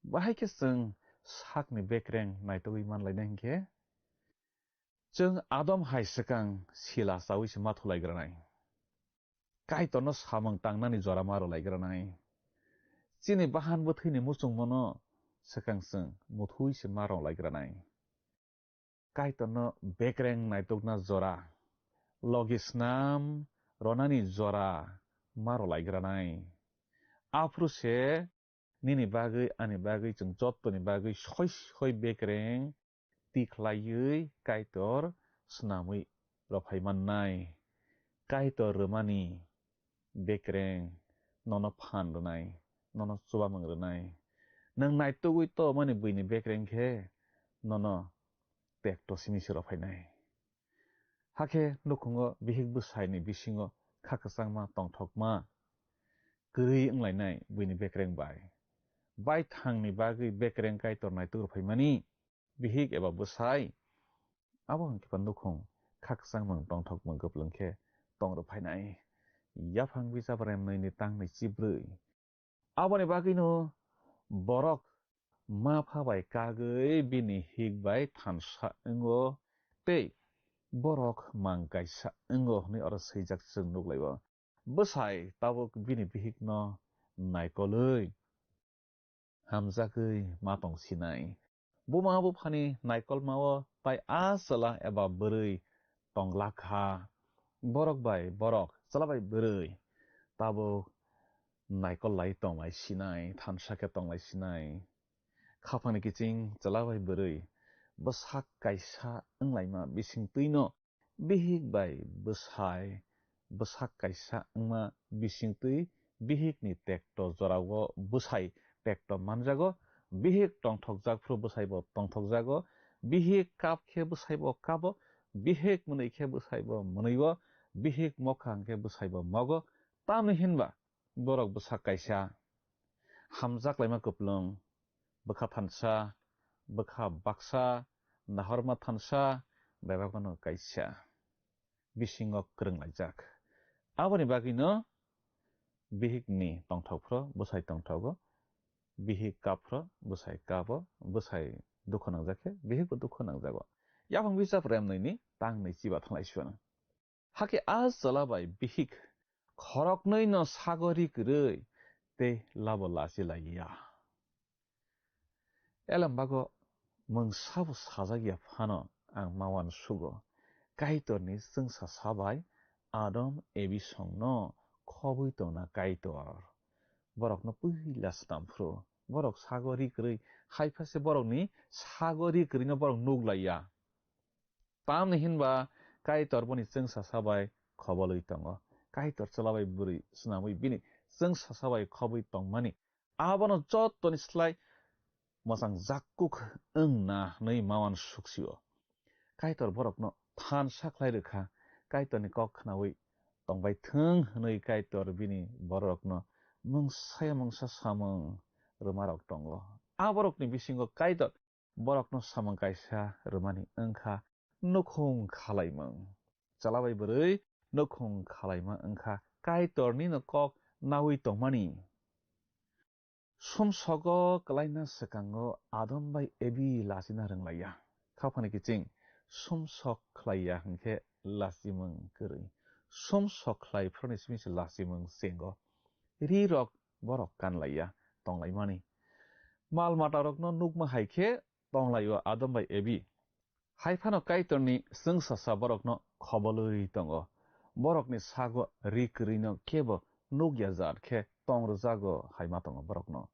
Bahai khe chwng sakni bekreng naitogwi man lainai hinkhe, chwng Adam hai swkang sila chaui se ma thulai granai. Kaitorno samung tangnani jora ma rwlai granai. Chini bahan bwthwini muchungmano swkang chwng muthui se ma rwlai granai. Kaitorno bekreng naitokna jora, logi snam rwnani jora ma rwlai granai. Aphuru se nini bagwi, ani bagwi, chwng jottoni bagwi soi soi bekreng tikhlaiwi Kaitor snamwi rwphai mannai. Kaitor rwmani bekreng nono phan rwnai, nono chubamung rwnai. Nwng naitugwi tomani buini bekreng khe nono tekto simi se rwphainai. Hakhe nukhungo bihik bwsaini bisingo kha kwchangma tongthokma kwrwi wnglainai buini bekreng bai. Baithangni bagwi bekreng Kaitor naituk rwphaimani bihik eba bwsai, abo hwnkhe ba nukhung khakchangmung tongthokmung kwplwng khe tong rwphainai. Yaphang bichap remnwini tangnwi chibrwi. Aboni bagwino borok ma pha bai kagwi bini hik bai thansa wngo tei borok mang kaisa wngo hwnwi oro swijak chwng nuk laio. Bwsai tabuk bini bihikno naikolwi hamjagwi ma tong sinai. Buma buphani naikolmao tai a chwla eba bwrwi tong glak kha. Borok bai borok, chwla bai bwrwi tabuk naikol lai tong lai sinai, thansa khe tong lai sinai. Khaphangni kiching chwla bai bwrwi bwsak kaisa wng laima bising twino bihik bai bwsai bwsak kaisa wngma bising twi Bihik ni tekto jorao bwsai tekto manjago, bihik tongthokjak phuru bwsai bo tongthokjago, bihik kap khe bwsai bo kabo, bihik mwnwi khe bwsai bo mwnwi o, bihik mokha hwnkhe bwsai bo mogo. Tamni hinba borok bwsa kaisa hamjak laima kwplwng, bwkha thansa, bwkha baksa, nahorma thansa, bebak no kaisa bisingo kwrwng laijak. Aboni bagwino bihikni tongthok phro bwsai tongthogo, bihik kap phro bwsai kabo, bwsai dukho nangjak khe bihikbo dukho nangjago. Yaphang bisap remnwini tangnwi chiba thanglai suano. Hakhe a chwla bai bihik khoroknwi no sago ri kwrwi tei labo lachi lai ya. Elem bago mungsa bo sajak ya phano ang ma uansugo. Kaitorni chwngsa sabai Adam Ebi songno khobwi tongna Kaitor. Borokno puila snam phuru. Borok sago ri kwrwi, hai pha se borokni sago ri kwrwino borok nuk lai ya. Tamni hinba Kaitor boni chwngsa sabai khobolwi tongo. Kaitor chwla bai bwrwi swnamwi bini chwngsa sabai khobwi tongmani abono jottoni slai mwchang jakkuk wng na hwnwi ma uansuk sio. Kaitor borokno thansa khlai rwkha, Kaitorni kok khnaui tongbai thwng hwnwi Kaitor bini bororokno mungsa ya mungsa samung rwmarok tongo. A borokni bisingo Kaitor borokno samung kaisa rwmani wngkha nukhung khalaimung. Chwla bai bwrwi nukhung khalaima wngkha Kaitorni no kok naui tongmani. Sumsogo kwlaina swkango Adam bai Ebi lachina rwnglaiya. Khaphani kiching sumsok khlaiya hwnkhe lachimung kwrwi. Sumsok khlai phuruni simi se lachimung chengo. Ri rok borok kanlaiya tonglaimani. Mal mata rokno nukma hai khe tonglaio Adam bai Ebi. Hai phano Kaitorni chwngsasa borokno khobolwi tongo. Borokni sago ri kwrwino kebo nukya jat khe tong rwjago hai ma tongo borokno.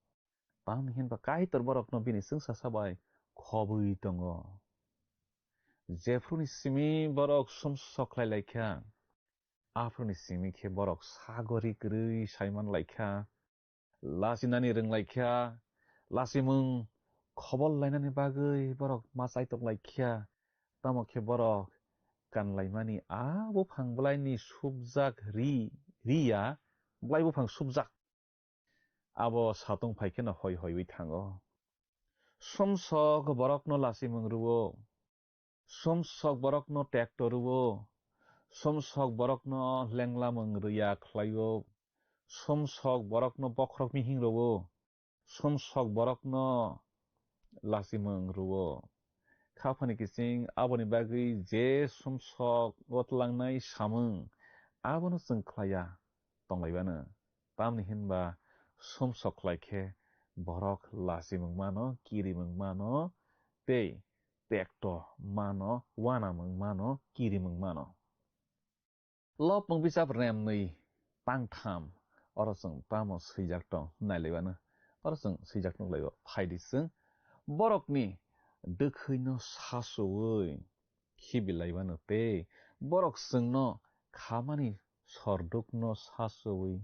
Tamni hinba Kaitor borokno bini chwngsasa bai khobwi tongo. Jephuruni simi borok sumsok khlai lai kha, aphuruni simi khe borok sago ri kwrwi sai man lai kha. Lachinani rwng lai kha, lachimung khobol lainani bagwi borok ma chai tok lai kha, tamo khe borok kan laimani a buphang bwlaini subjak ri, ri ya, bwlai buphang subjak. Abo satung phai kheno hoi hoiwi thango. Sumsok borokno lachimung rwo. Sumsok borokno tekto rwo, sumsok borokno lenglamung rwya khlaio, sumsok borokno bokhorok mihing rwo, sumsok borokno lachimung rwo. Khaphani kiching aboni bagwi je sumsok o twlangnai samung abono chwng khlaiya tonglaibano. Tamni hinba sumsok khlai khe borok lachimung mano, kirimung mano, tei tekto mano, uanamung mano, kirimung mano. Lopmung bisap remnwi tangtham oro chwng tamo swijak tong nailaibano. Oro chwng swijak nuklaio, phaidi chwng borokni dwkhwino sasowi khibilaibano tei borok chwngno khamani sordukno sasowi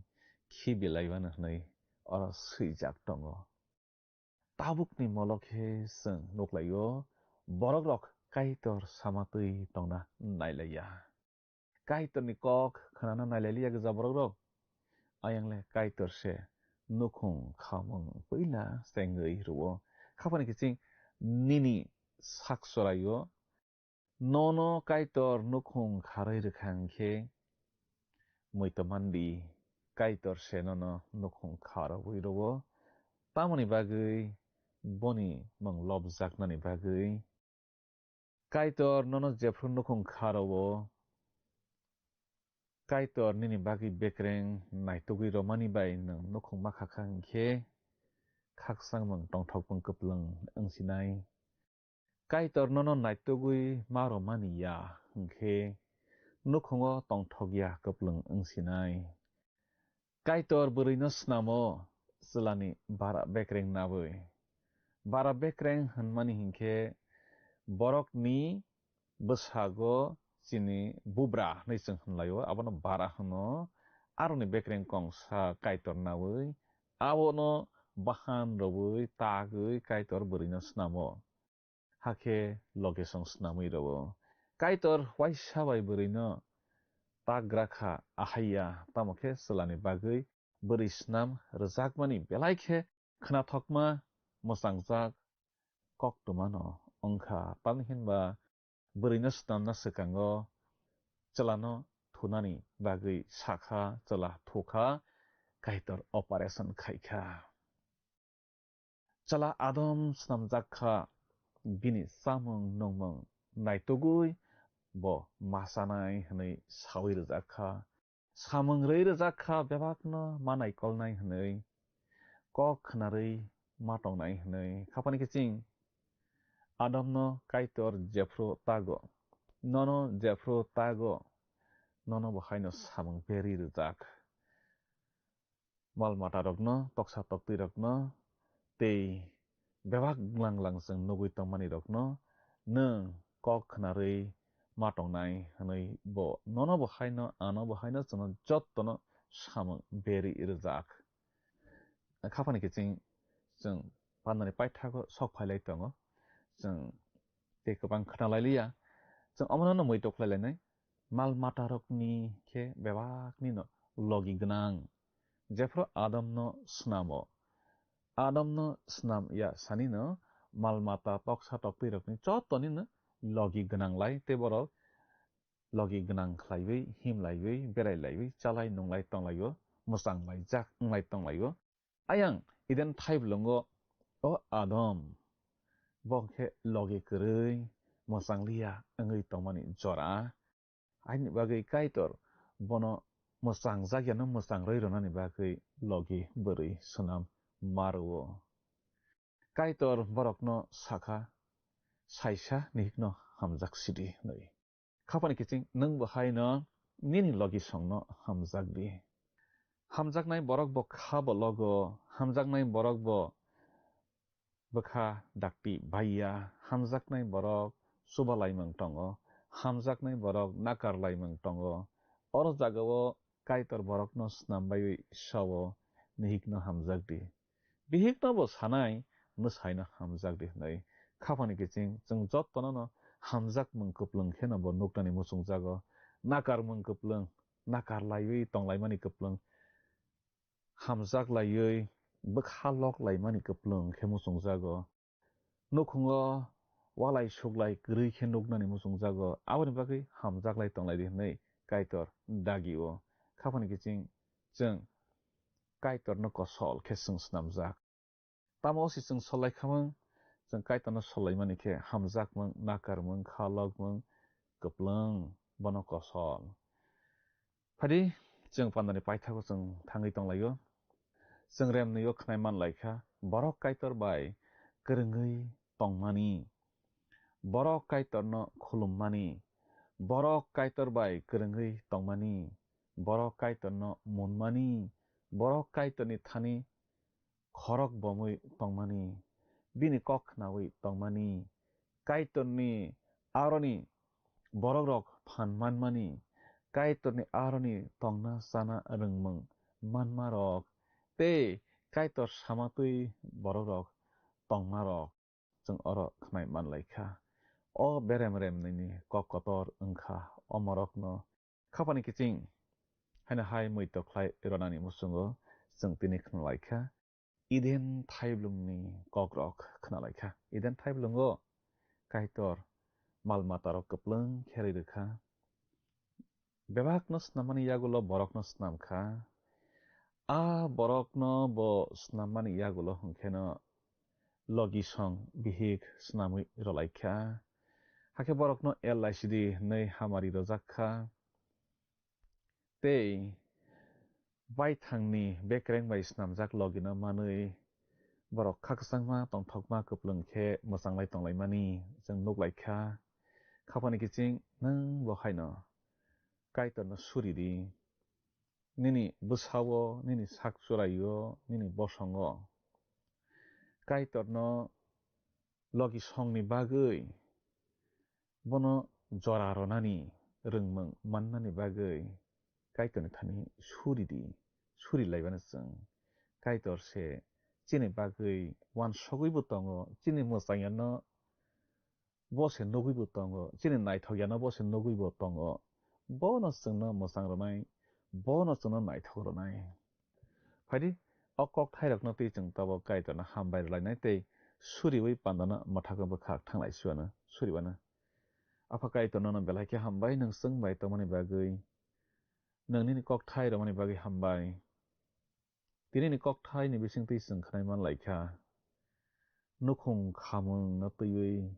khibilaibano hwnwi oro swijak tongo. Tabukni molo khe chwng nuklaio, borokrok Kaitor samatwi tongna nailaiya. Kaitorni kok khnana nailailiya gwja borokrok. Ayangle Kaitor se nukhung khamung puila chengwi rwo. Khaphani kiching nini sak choraio. Nono Kaitor nukhung kharwi rwkha hwnkhe, muitomandi Kaitor se nono nukhung kharwi rwo. Tamoni bagwi boni mung lobjaknani bagwi. Kaitor nono jephru nukhung kha rwo, Kaitor nini bagwi bekreng naitugwi romani bai nwng nukhung ma kha kha hwnkhe, khakchangmung tongthokmung kwplwng wngsinai. Kaitor nono naitugwi ma romani ya hwnkhe, nukhungo tongthokya kwplwng wngsinai. Kaitor bwrwino snamo chwlani bara bekreng nabwi. Bara bekreng hwnmani hinkhe borokni bwsago chini bubra hwnwi chwng hwnlaio, abono bara hwno. aroni bekreng kongsa Kaitor naui, abono bahan rwui tagwi Kaitor bwrwino snamo. Hakhe logisong snamwi rwo. Kaitor waisa bai bwrwino tagra kha, ahaiya, tamo khe chwlani bagwi bwrwi snam rwjakmani belai khe khnathokma mwchangjak koktwmano wngkha. Tamni hinba bwrwino snamna swkango chwlano thunani bagwi sakha, chwla thukha, Kaitor operation khaikha. Chwla Adam snamjak kha, bini chamung nungmung naitugwi bo ma chanai hwnwi saui rwjak kha. Samung rwi rwjak kha bebakno ma naikolnai hwnwi, kok khnarwi ma tongnai hwnwi. Khapani kiching Adamno Kaitor jephru tago, nono jephru tago, nono bo haino samung berwi rwjak. Mal matarokno, toksa toktwirokno tei bebak glang glang chwng nugwi tongmanirokno nwng kok khnarwi ma tongnai hwnwi bo nono bo haino, ano bo haino chwngno jottono samung berwi rwjak. Khapani kiching chwng pandani paithago sok phailai tongo, chwng tei kwbang khna lai liya, chwng omono no muitok khlai lainai. Mal matarokni khe bebakni no logi gwnang. Jephru Adamno snamo. Adamno snam ya sanino mal mata toksa toktwirokni jottoni no logi gwnang lai tei borok logi gwnang khlaiwi, him laiwi, berai laiwi, chalai nunglai tonglaio, mwchang laijak wnglai tonglaio. Ayang Eden thaiblwngo o Adam, bo khe logi kwrwi, mwchang liya wngwi tongmani jora. Aini bagwi Kaitor bono mwchang jagyano mwchang rwi rwnani bagwi logi bwrwi swnam ma rwo. Kaitor borokno sakha, "Saisa nihikno hamjak sidi," hwnwi. Khapani kiching nwng bo haino nini logi songno hamjak di. Hamjaknai borok bo kha bo logo, hamjaknai borok bo bwkha dakti baiya, hamjaknai borok chuba laimung tongo, hamjaknai borok nakar laimung tongo. Oro jagao Kaitor borokno snam baiwi sao, "Nihikno hamjak di." Bihikno bo sanai, "Mwsaino hamjak di," hwnwi. Khapani kiching chwng jottono no hamjakmung kwplwng kheno bo nuknani muchungjago. Nakarmung kwplwng, nakar laiwi tonglaimani kwplwng, hamjak laiwi bwkha lok laimani kwplwng khe muchungjago. Nukhungo walai suklai kwrwi khe nuknani muchungjago, aboni bagwi hamjak lai tonglai di hwnwi Kaitor dagi-o. Khapani kiching chwng Kaitorno kosol khe chwng snamjak. Tamo se chwng sol lai khamung, chwng Kaitorno sol laimani khe hamjakmung, nakarmung, kha lokmung, kwplwng, bono kosol. Phadi, chwng pandani paithago chwng thangwi tonglaio. Chwng remnwio khnai man lai kha, borok Kaitor bai kwrwngwi tongmani, borok Kaitorno khulummani, borok Kaitor bai kwrwngwi tongmani, borok Kaitorno munmani, borok Kaitorni thani khorok bomwi tongmani, bini kok khnaui tongmani, Kaitorni aroni borokrok phan manmani, Kaitorni aroni tongna chana rwngmung manmarok, tei Kaitor samatwi borokrok tongmarok chwng oro khnai man lai kha. O berem remnwini kok kotor wng kha, omorokno khapani kiching haino hai muitok khlai ronani muchungo chwng tini khna lai kha. Eden thaiblwngni kokrok khna lai kha. Eden thaiblwngo Kaitor mal matarok kwplwng khe rwi rwkha. Bebakno snamani yagulo borokno snam kha. A borokno bo snamani yagulo hwnkheno logi song bihik snamwi rwlai kha. Hakhe borokno L I C D hwnwi hamari rwjak kha. Tei baithangni bekreng bai snamjak logino manwi borok khakchangma tongthokma kwplwng khe mwchanglai tonglaimani chwng nuklaikha. Khapani kiching nwng bo haino Kaitorno suri di. Nini bwsao, nini sak chwraio, nini bosongo Kaitorno logi songni bagwi bono jora ronani rwngmung mannani bagwi Kaitorni thani suri di, suri laibano chwng. Kaitor se chini bagwi uansugwibo tongo, chini mwchangya no bo se nugwibo tongo, chini naithokya no bo se nugwibo tongo. Bono chwngno mwchang rwnai, bono chwngno naithok rwnai. Phaidi, o kokthairokno twi chwng tabuk Kaitorno hambai rwlainai tei suriwi pandano mwthakwi bwkhak thanglai suiano, suriwano. Apha Kaitor nono belai khe hambai, nwng chwng bai tongmani bagwi, nwng nini kokthai rwmani bagwi hambai. Tinini kokthaini bisingtwi chwng khwnai man lai kha. Nukhung khamungno twiwi,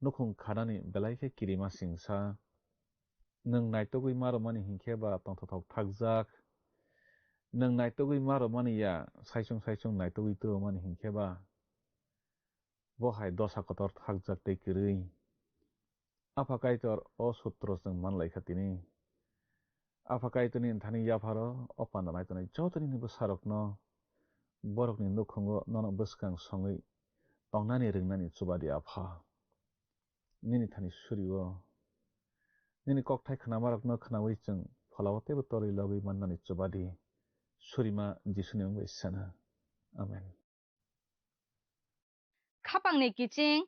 nukhung khanani belai khe kirima singsa. Nwng naitugwi ma rwmani hinkhe ba tongthokthok thakjak. Nwng naitugwi ma rwmani ya, saichung saichung naitugwi twrwmani hinkhe ba, bo hai dosa kotor thakjak tei kwrwi. Apha Kaitor o sutro chwng man lai kha tini. Apha Kaitorni thani yapharo o panda nai tongnai joto nini bwsarokno borokni nukhungo nono bwskang songwi tongnani rwngnani chuba di, Apha. Nini thani surio. Nini kokthai khwnamarokno khwnawi chwng pholao teibo torwi logwi mannani chuba di. Surima Jisuni mung bai sana. Amen. Khapangni kiching,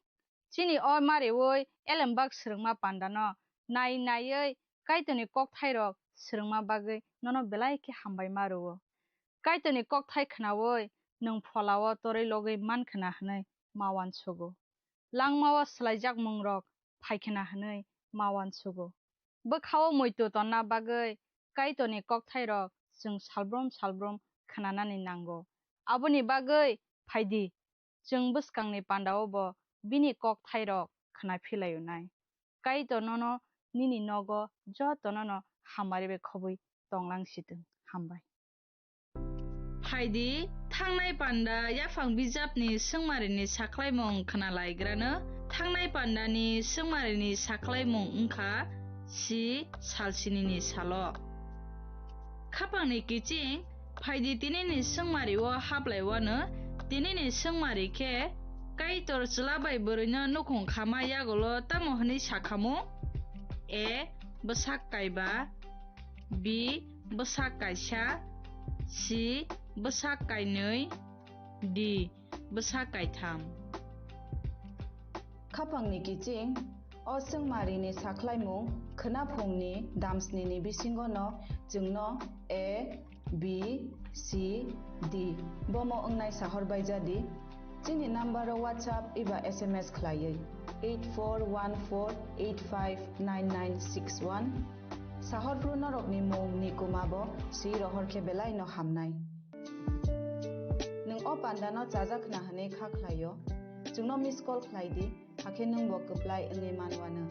chini o mariwi elembak swrwngma pandano nai naiwi Kaitorni kokthairok swrwngma bagwi nono belai khe hambai ma rwo. Kaitorni kokthai khwnawi nwng pholao torwi logwi man khna hwnwi ma uansugo. Langmao swlaijakmungrok phai khna hwnwi ma uansugo. Bwkhao muitu tonna bagwi Kaitorni kokthairok chwng salbrum salbrum khnanani nango. Aboni bagwi phaidi, chwng bwskangni pandao bo bini kokthairok khna philaio nai. Kaitor nono nini nogo jotono no hamari bai khobwi tonglang sitwng. Hambai. Phaidi, thangnai panda yaphang bijapni swngmarini saklaimung khna laigrano, thangnai pandani swngmarini saklaimung wngkha si salsinini salo. Khapangni kiching, phaidi tinini swngmario haplaiwano, tinini swngmari khe Kaitor chwla bai bwrwino nukhung khama yagulo tamo hwnwi sakhamu? A, bwsak kaiba, B, bwsak kaisa, C, bwsak kainwi, D, bwsak kaitham. Khapangni kiching, o swngmarini saklaimung khwnaphungni damsnini bisingono chwngno A, B, C, D bomo wngnai sahor bai jadi. Chini number o WhatsApp eba S M S khlaiwi eight four one four eight five nine nine six one. Sahorphru norokni mung ni kuma bo swi rohor khe belai no hamnai. Nwng o panda no chajak khna hwnwi kha khlaio, chwngno miss call khlai di, hakhe nwng bo kwplai wngwi man wano.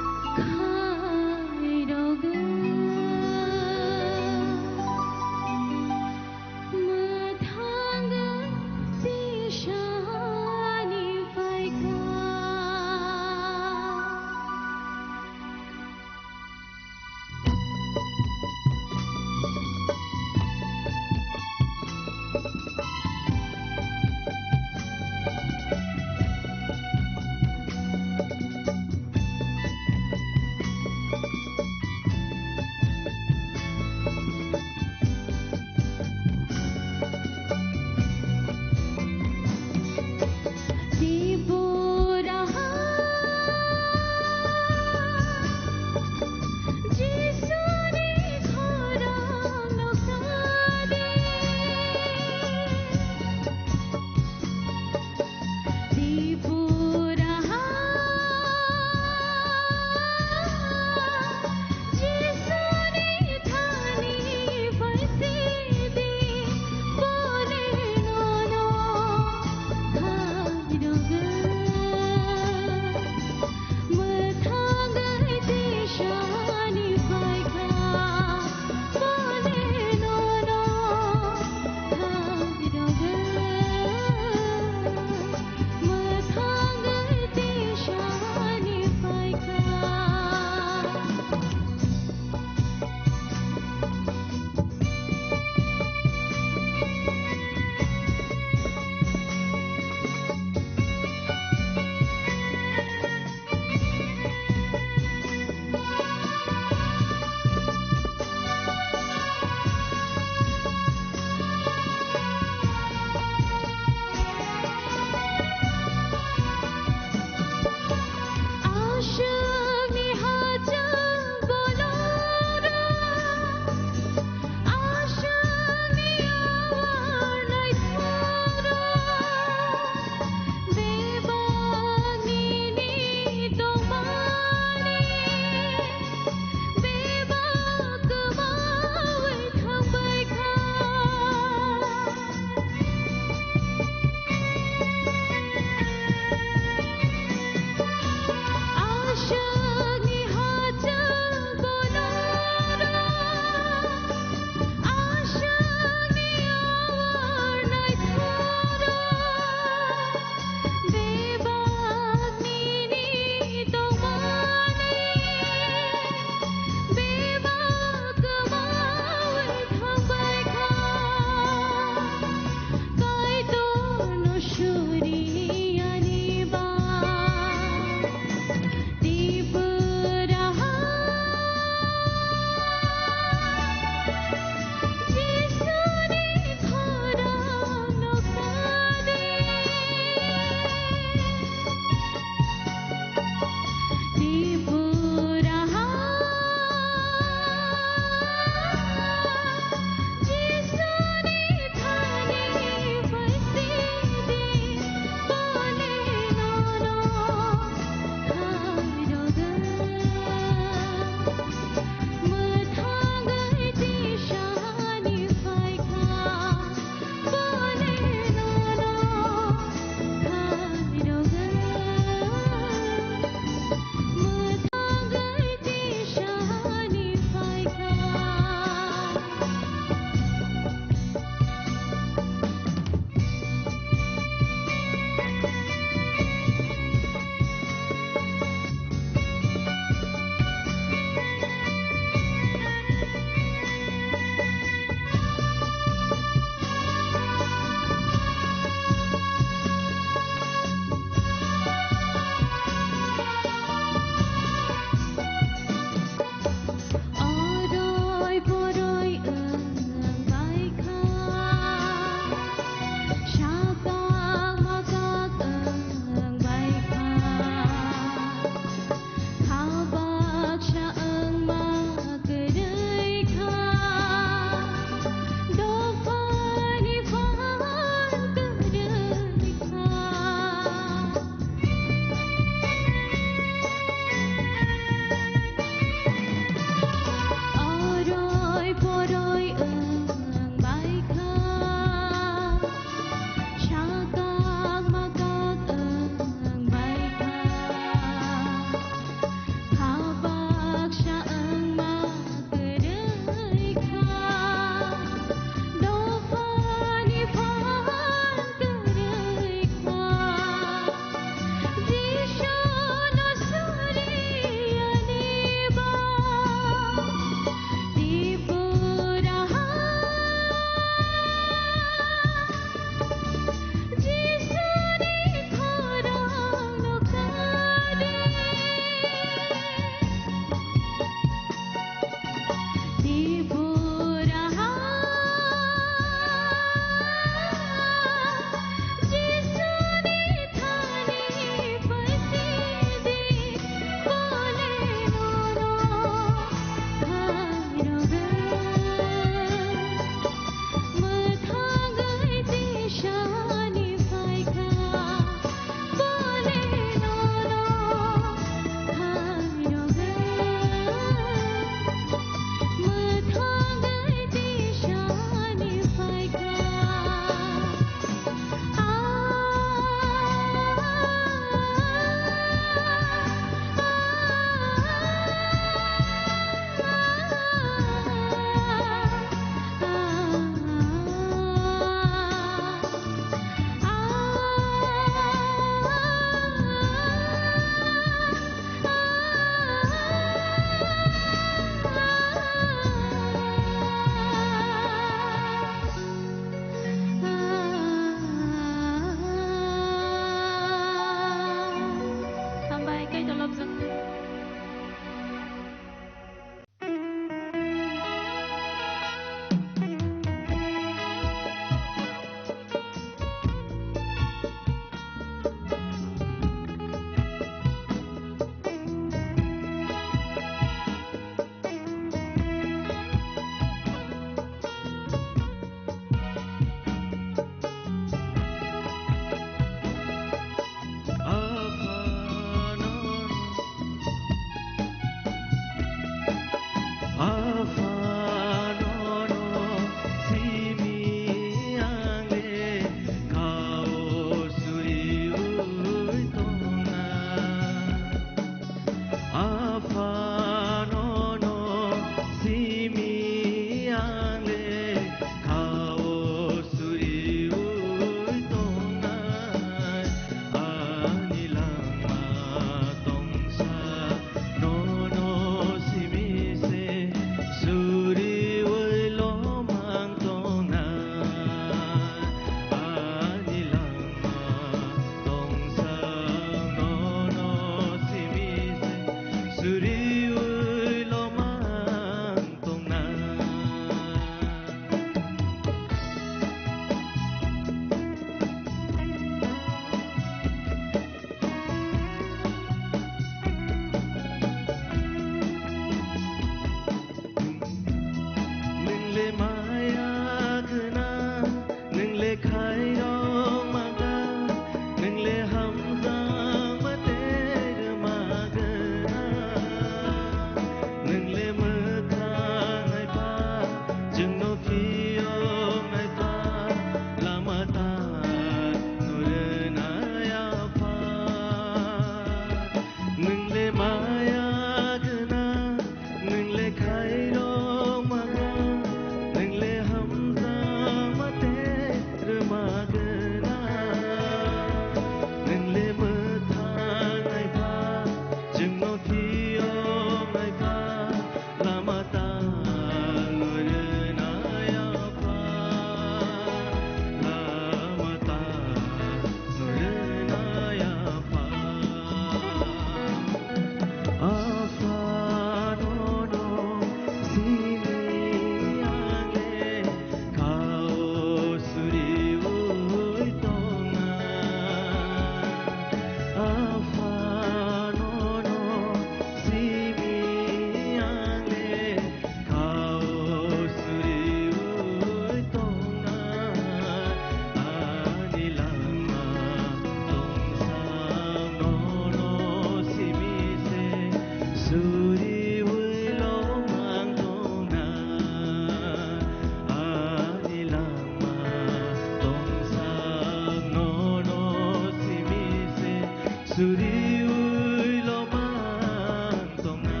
Suriui lomang tongna.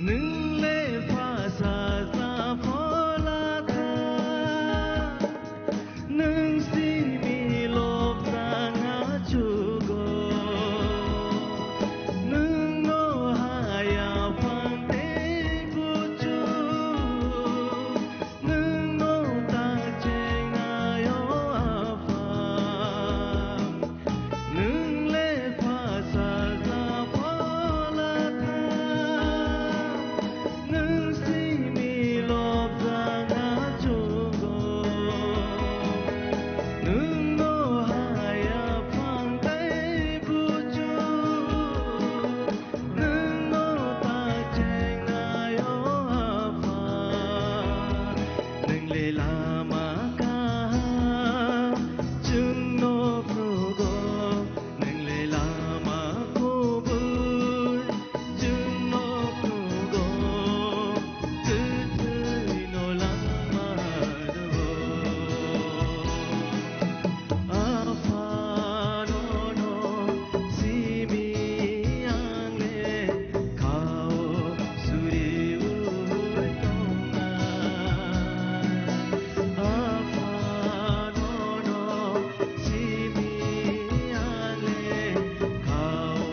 Nwng le pha saja phola tha, nwng simi lobjak achugo. Nwng no haya phang tei buchu, nwng no ta chengnai o Apha. Nwng le pha saja phola tha, nwng simi lobjak achugo. Nwng no haya phang tei buchu, nwng no ta chengnai o Apha. Nwng le lama kaham chwngno phnugo, nwng le lama kubui chwngno phnugo, kwthwino langma rwo. Apha nono simi ang le khao suriui tongnai. Apha nono simi ang le khao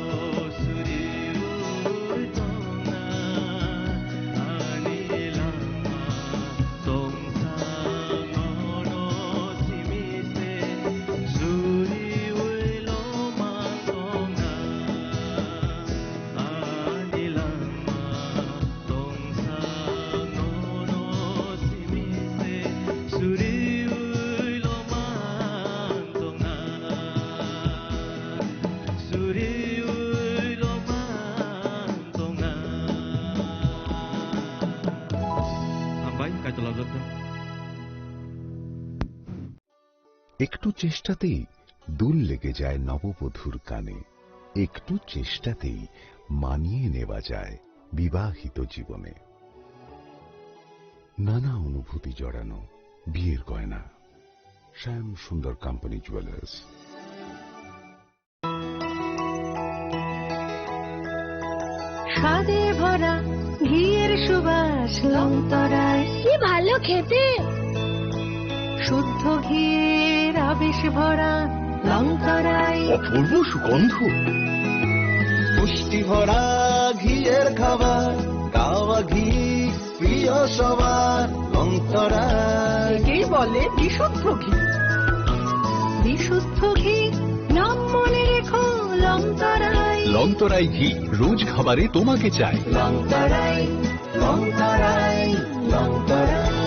suriui tongnai. Ani langma tongsa nono simi se suriui lomang tongna. Ani langma tongsa nono simi se suriui lomang tongna. Suriui lomang tongna. Hambai, Kaitor labjak kha. একটু চেষ্টাতেই দুল লেগে যায় নববধূর কানে। একটু চেষ্টাতেই মানিয়ে নেওয়া যায় বিবাহিত জীবনে। নানা অনুভূতি জড়ানো বিয়ের গয়না। শ্যাম সুন্দর কোম্পানি জুয়েলার্স। স্বাদে ভরা ঘিয়ের সুবাস লংতরাই। কি ভালো খেতে! শুদ্ধ ঘিয়ের আবেশ ভরা লংতরাই। অপূর্ব সুগন্ধ। পুষ্টি ভরা ঘিয়ের খাবার, গাওয়া ঘি প্রিয় সবার লংতরাই। একেই বলে বিশুদ্ধ ঘি। বিশুদ্ধ ঘি, নাম মনে রেখো লংতরাই। লংতরাই ঘি, রোজ খাবারে তোমাকে চাই। লংতরাই, লংতরাই, লংতরাই।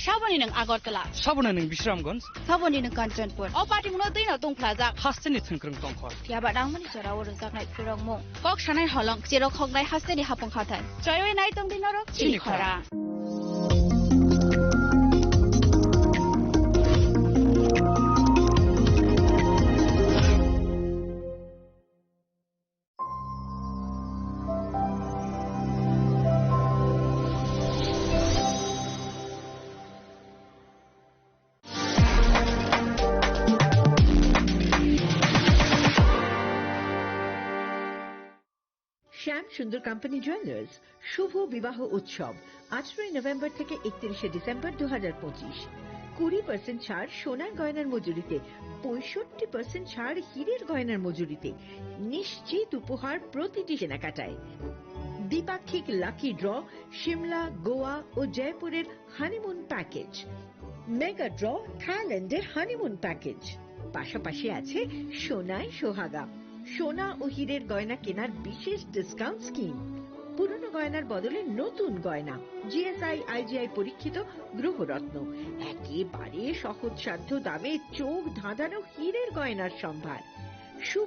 Saboni nwng Agartala. Saboni nwng Bisramganj. Saboni nwng Kanchanpur. O patimungno twino tungphlajak. Hasteni thwngkwrwng tongkhor. Phiya ba nangmani jorao rwjaknai phirokmung. Kok sanai holong, cherok hoknai hasteni hapung hathai. Choiwi nai tongdi norok chini khorang. শ্যাম সুন্দর company jewellers শুভ বিবাহ উৎসব আঠারোই নভেম্বর থেকে একত্রিশে ডিসেম্বর দু হাজার পঁচিশ। কুড়ি পার্সেন্ট ছাড় সোনার গয়নার মজুরিতে, পঁয়ষট্টি পার্সেন্ট ছাড় হীরের গয়নার মজুরিতে। নিশ্চিত উপহার প্রতিটি কেনাকাটায়। দ্বিপাক্ষিক লাকি ড্র, সিমলা, গোয়া ও জয়পুরের হানিমুন প্যাকেজ। মেগা ড্র, থাইল্যান্ডের হানিমুন প্যাকেজ। পাশাপাশি আছে সোনায় সোহাগা, সোনা ও হীরের গয়না কেনার বিশেষ ডিসকাউন্ট স্কিম। পুরনো গয়নার বদলে নতুন গয়না, জিএসআই আইজিআই পরীক্ষিত গ্রহরত্ন, একেবারে সহজসাধ্য দামে চোখ ধাঁধানো হীরের গয়নার সম্ভার। শুভ